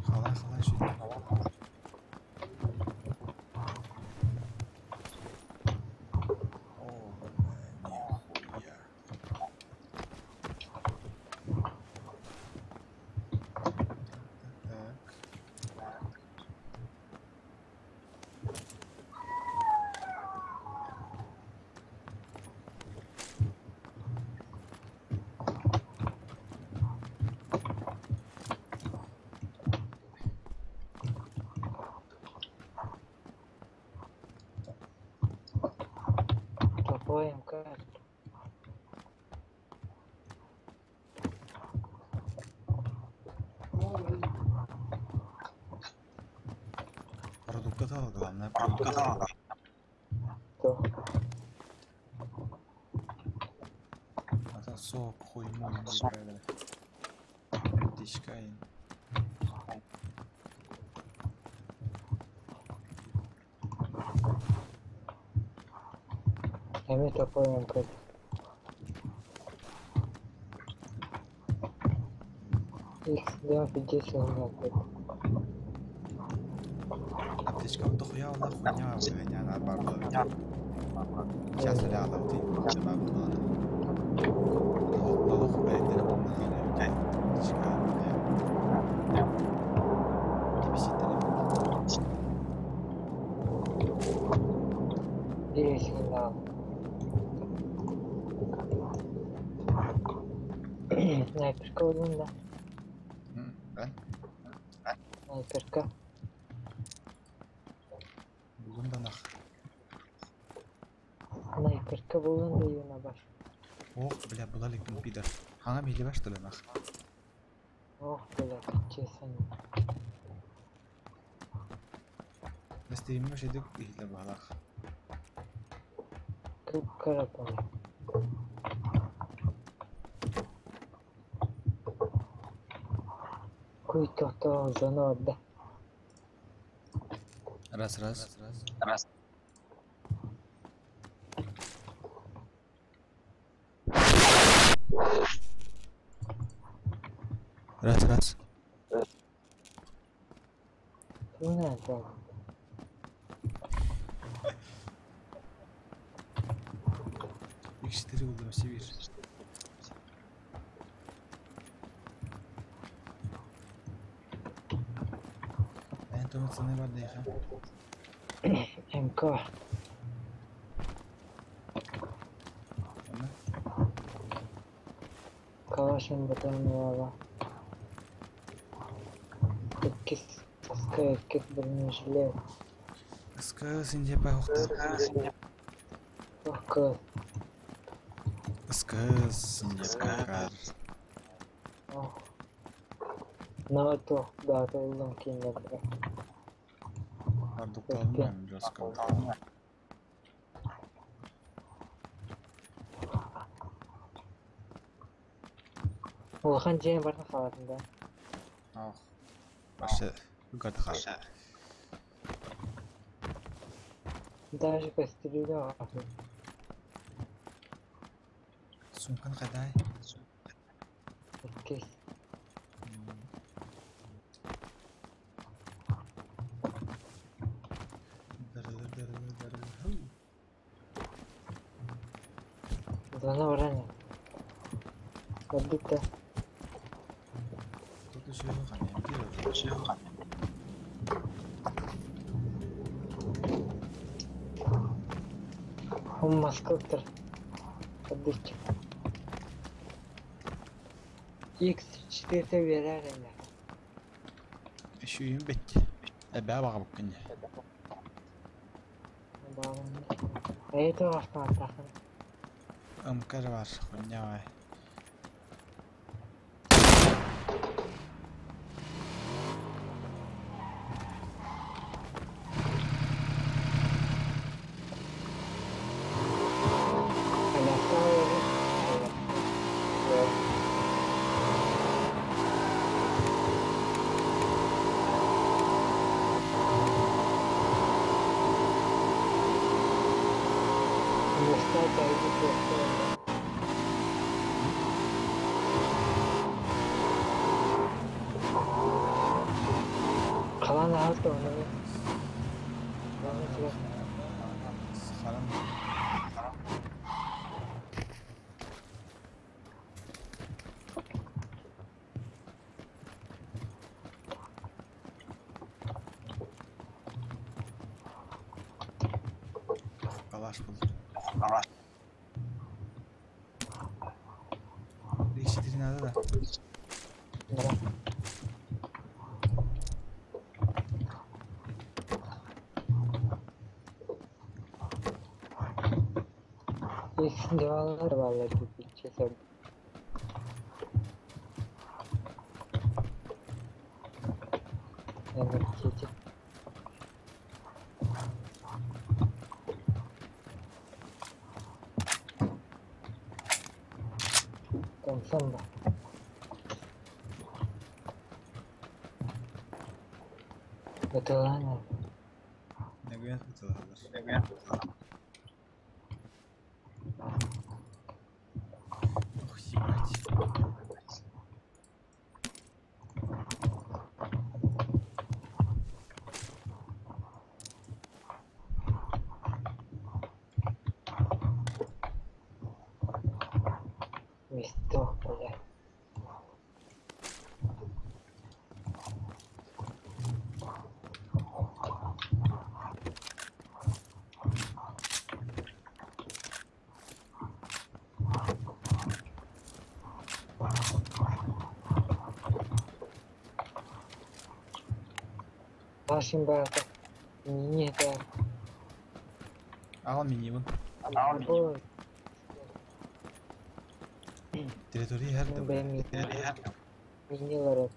Халай, халай, шүйтіп. О, бля, нихуя. Так. Топовая МК. Продукты тал, главное, продукты. То. Это сок, хуй мой, Птичка. Эми топовая МК. X250 у меня тут. Аптечка дохуя она хуйня хуйня на барбала. Сейчас ляла ты, не могу надо. Лох, блядь, не помню. Аптечка, блядь. Киписит Есть сигнал. Снайперка уйдун да. Да? Снайперка. Булдум да нах. Снайперка булдум да юна баш. Ох, бля, була ли пидор. Хана били что ли нах? Ох, бля, честно. Настыймы шедик ихле балах. Кып-кара понял. Куй тохто зону отда. Раз, раз. Раз. Раз, раз. Туна так. X4 buldum, C1. Эн тома цены бар дейха. МК. Онна? Калашин батон Иккис таска иккис бронежилет. СК синде пахта. Ох, СК синде пахар. Ох. На то, да, то улам киндер. Продукталман жестко. Улахан жээн барна халатын да. Ох. Вообще, угадха. Даже кастрюля. Сумкан кайдай? Иккис. Зона барана. Баддикта. Тут еще ханем. Он маскоптер. Баддик. X4 берер эме. Еще им бетти. Эбэ бага буккын. Это ваш тахын. МК бар, хуйня вай. Муостаах дьайыы суохтар. Халаан ааһар онно. Харан. Калаш buldum. X4 nerede da? Devalar varlar gibi şey. Yani çiçek. Консам да. Бытылана. Ne güven bıtılarlar. Ох, ебать. Место, блядь. Вашим брата. Не это. Al mini bun. Территория her de. Бэм мини лорет.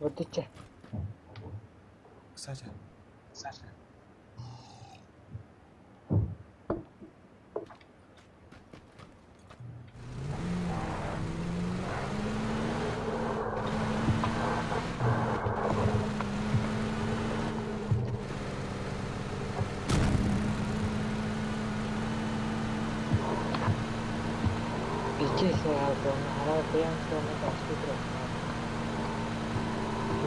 Отыча. Саша. पीछे से आता हरा प्रेम से मैं गाछी रखना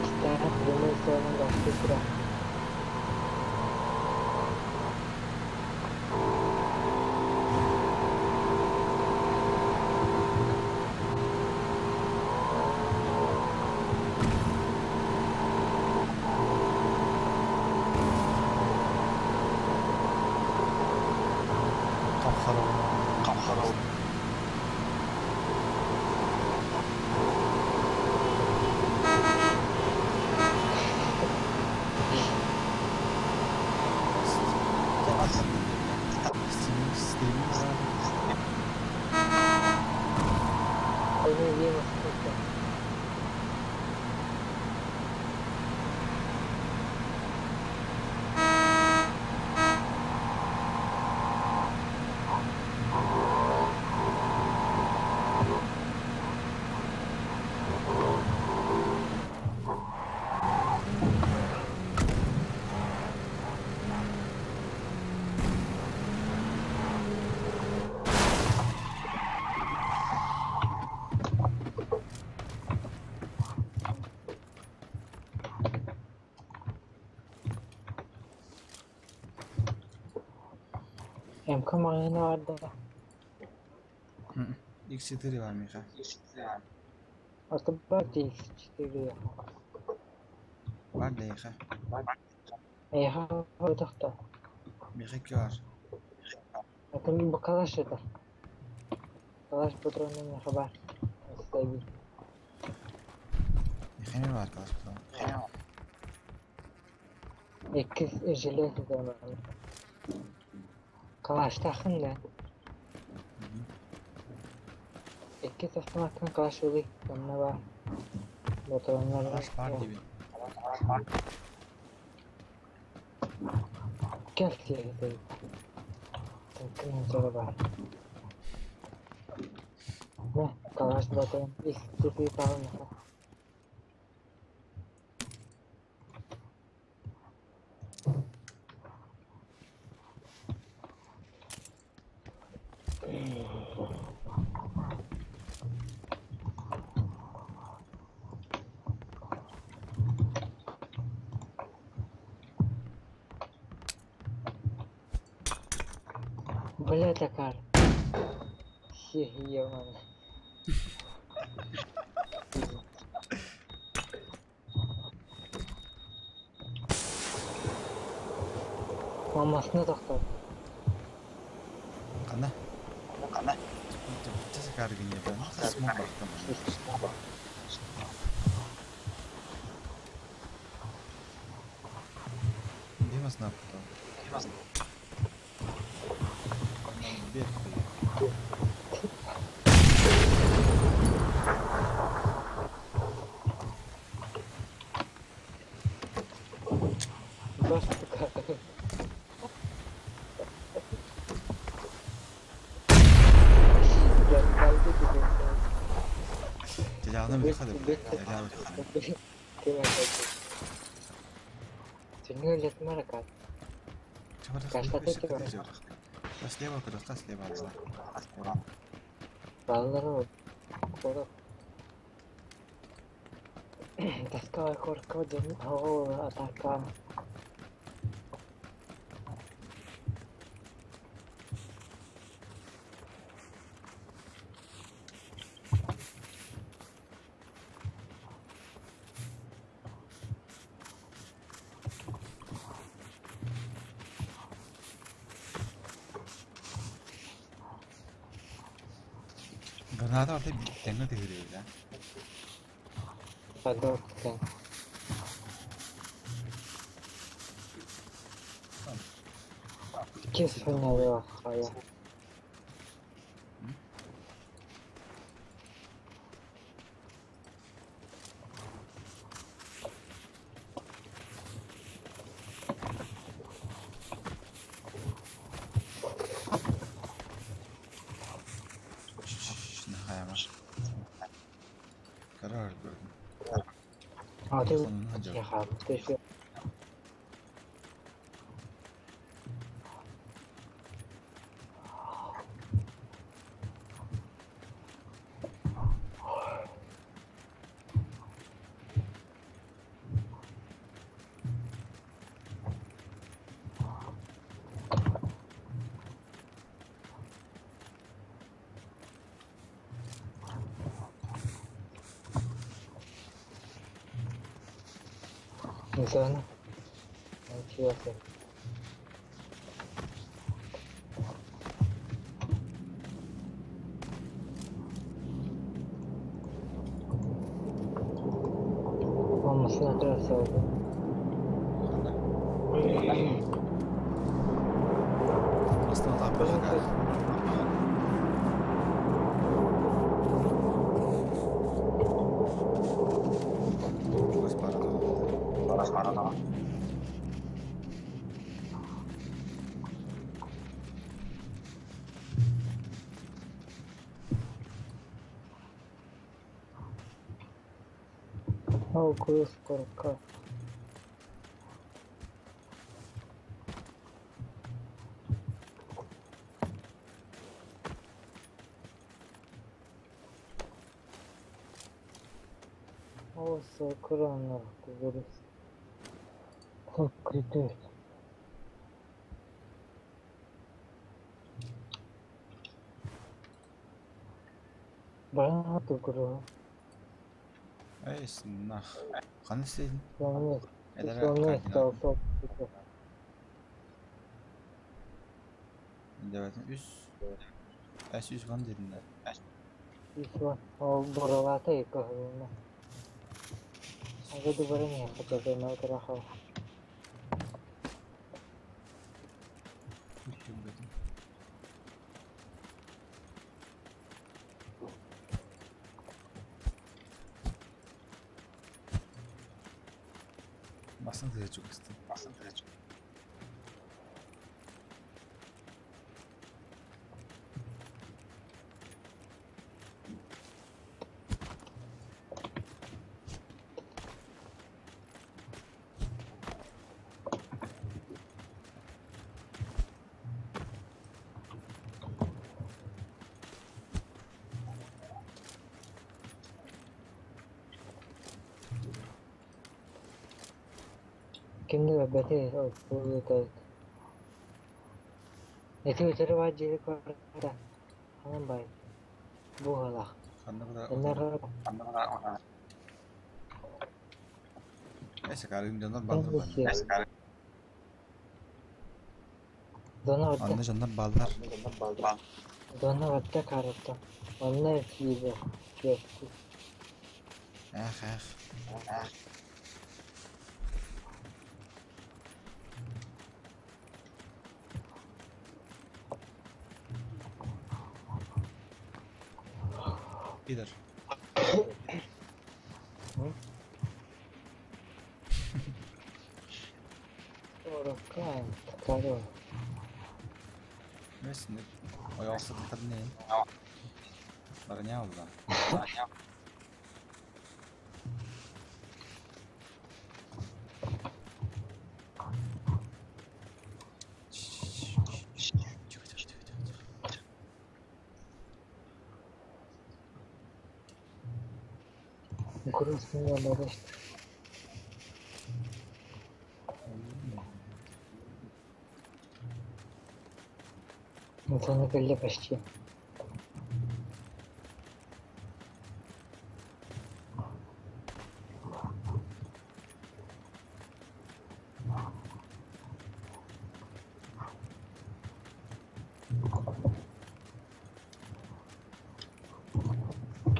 Está primero se van a gastar. Kapkara Kapkara. Steam'in var. Onu yiyemezsin. МК маҕаһыына баар да? X4 var Mika. Оттон баар дии X4 Var da Mika. Эйиэхэ буотах дуо? Mika 2 var. Оттон бу калаш этэ. Калаш патронун миэхэ баар. Остави. Mika ne var arkadaş bu zaman? Иккис желез этэ. Калаштаахын да? Иккис автоматтан калаш ылый, онно баар. Ботуруоннар Калаш баар диибин. Кэл сиэри Тыҥкын баар. Мэ, калаш ботуруон ис сытыы таҕын. Бля, такар. Сиэһийэ Мамасына тохтоо. Ханна? Ханна? Бачча сакаар гинье смок бахтам. Дима снап. Бер. Бас такар. Тежаҕына били хады. Слева, куда слева. Таскала корка дьон оҕо атака. Граната барта тэҥҥэ түһүрүөйдэ. Подобка. Кис хайа. Хайама. Карар көрдүм. А ты Сонун хажар. я Зона. Ничего себе. Он машина трасса уже. Астына таппаха. Чугас бара. О, курс корка. О, сокрано, курс. Кредит. Баран тугуру. Эй, нах. Ханна сен? Сонун. Эдэр Сонун кардинал. стал. Девятин үс. Эс үс ган дедин. Исва. О, боролата и кохруна. Ага дубара не хотя бы на трахал. Астан тыа чугастын. Ким да көрбөтө, ол Ити өтөрү баар дьиэни көрдө, ханан бай, бу ыһылах. Ханна бара Иннар Эсе карым дьоннор бааллар манна. Дона барда, Анна дьоннор бааллар. дона барда карата. Онно киирэ, киэрти. Эх, эх. Пидор. Ороккаан, такаро. Несин? Ойоҕос сытар не? Барыня улла. Тихо, тихо, тихо, тихо. Грустная новость. Мутаны кэллэ почти.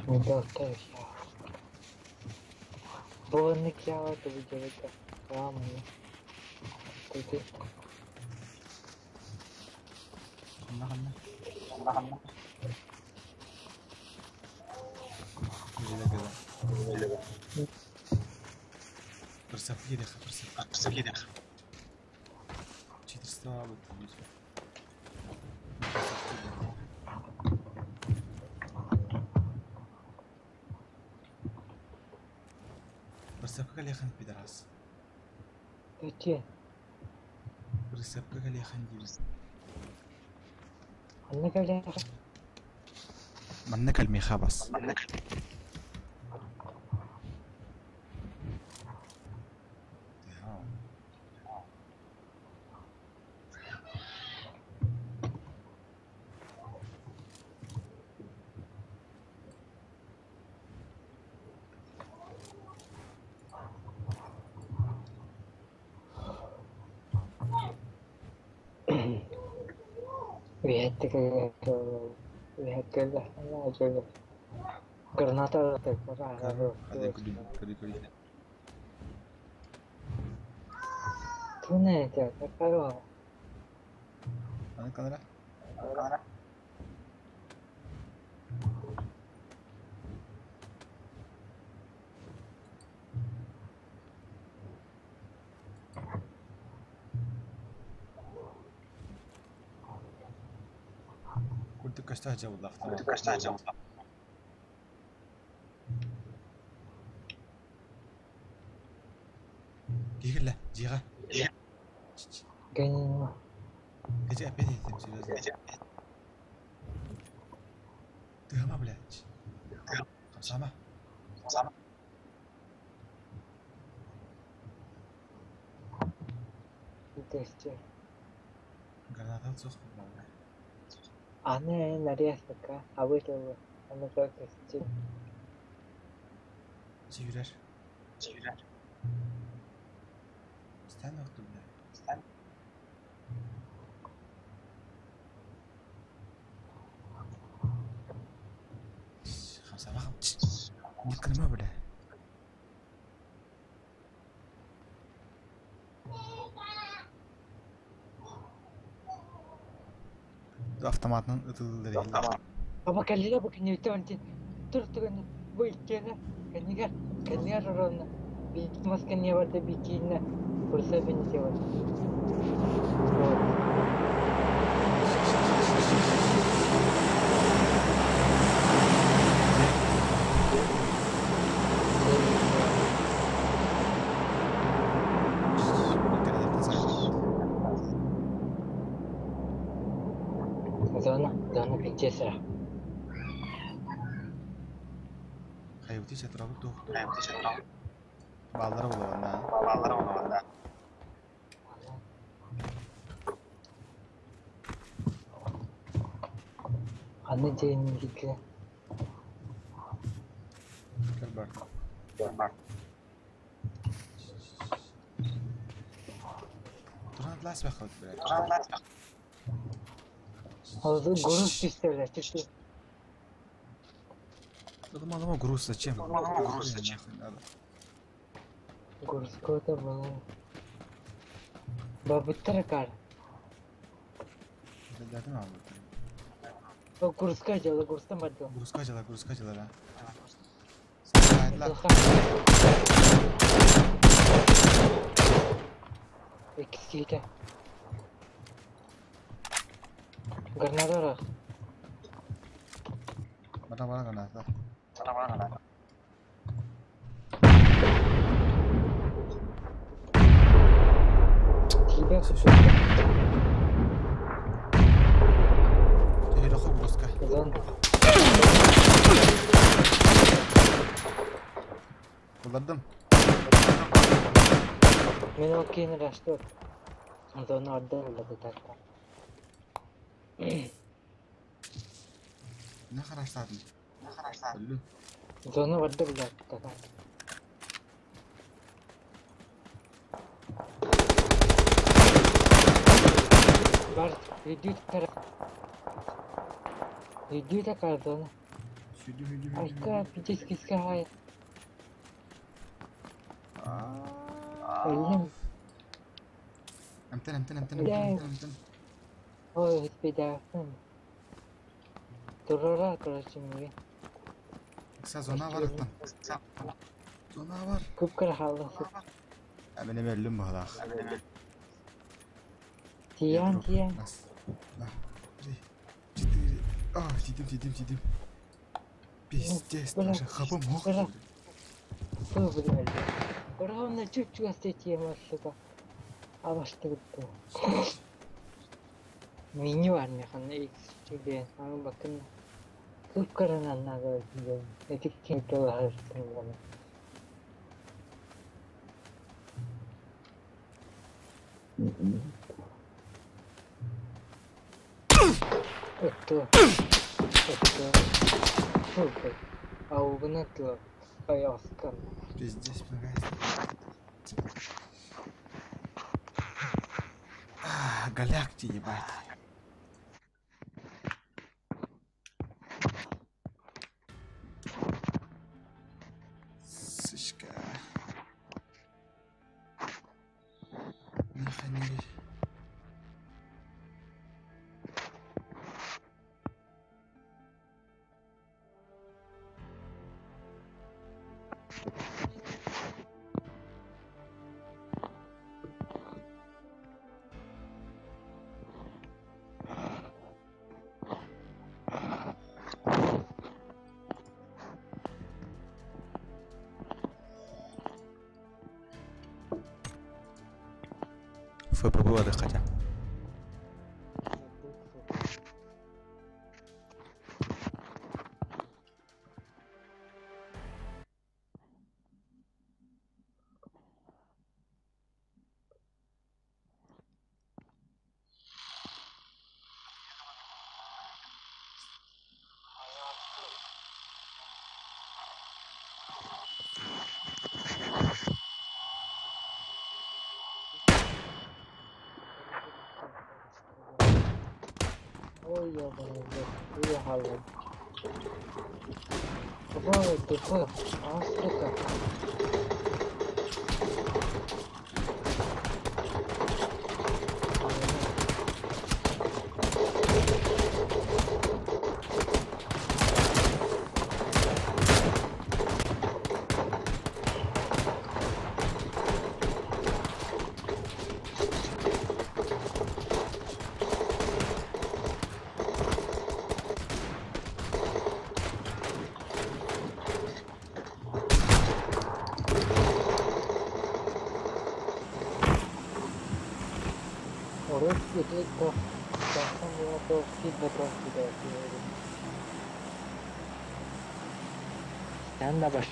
Не я. Буонник ява тубиджабыта. Раамана. Кути. Ханна ханна. Güzel güzel. Присоединись, присоединись. 400 вот. Присыпка калехан пидорас. Зачем? Присыпка калехан дивис. Ханна кэллэ. Манна кальмиха бас. Үһэттэ кэллэ. Граната Hadi kuli kuli kuli. Туна это такаро. Аны канара. Курдук көстө жабылды автомат. Кигиле, жига. Гэнин. Где опять этим серьезно? Ты хама, блядь. Хамсама. Дэсчэ. Граната суох буолла. Аны нариясака абыйтыл аны көсчү. Чигирер. Стан отту, блядь. Хамсама хам. Не кырма, бля. Автоматынан ытылдыр. Аба кэллэ бу киниттэ онтин тур туган бу иккена кэннигэр кэннигэр орона бик мас кэнниэ барда бикиинэ Курса винтила. Вот. Зона, зона пиздец. Хайбыты сатырабыт туох. Баллара булуонна. Аны день гитле. Кел бар. Туран лас бахат блядь. Алды груз пистолет. Чуть Думал, думал, груз зачем? Груз зачем? Надо. Груз кого-то было. Бабыттар кар. Дядя мал. О, грузка дела, грузка бардыл. Грузка дела, грузка дела, да. Сайдла. Экскита. Гранадора. Бара бара граната. Тебя Теперь оху грузка. Зон. Kullandım. Мен ол кейін растет. Зона отдала так. Ne karıştırdın? Öldüm. Зона отдала так. Бар, иди тара. Иди такая зона. Südü hüdü hüdü. Айка, пиздец, кискай. Өлім. Амтен амтен амтен амтен амтен амтен. Ой, беда. Турара, короче, мне. Kısa zona var hatta. Zona var. Күп кара халды. Hemen öldüm bu halak. Тиян, тиян. Раз, два, три, четыре. А, сидим, сидим, сидим. Пиздец, Бля, даже хапым ох. бля. Фу, блядь. Ровно чуть-чуть остатье, сука. А ваш ты Меню армия, X тебе, а бакын. Көп каранан надо Эти кинтелар. Это. Это. Фу, блядь. А угнатла. Аяскан. Пиздец, блядь. А, голяк тебе, ебать. Сучка. Нахуй не ФПБ хотя. Ой, ёбаный, блядь, уехал. Тупой, тупой, а, сука. Урут ити 99 киирбэтэх киирээччи Sen de baş.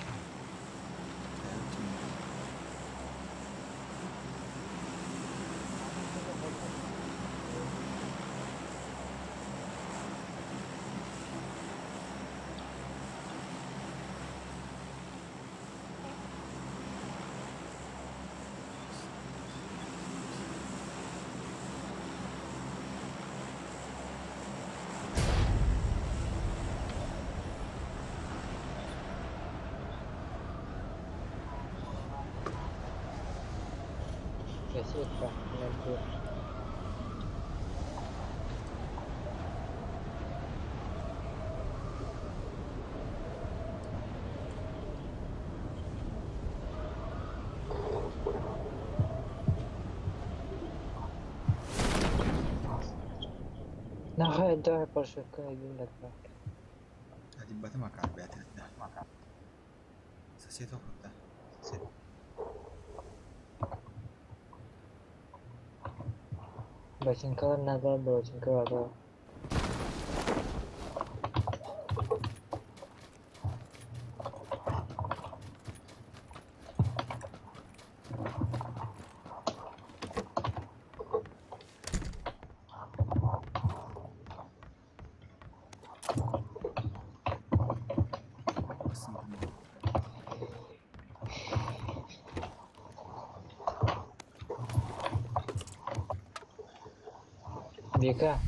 Россия Нахуй давай пошивка один такой. Адибаты макар бэт Сосед опытта. Бачинкалар надо, бачинкалар надо. Века.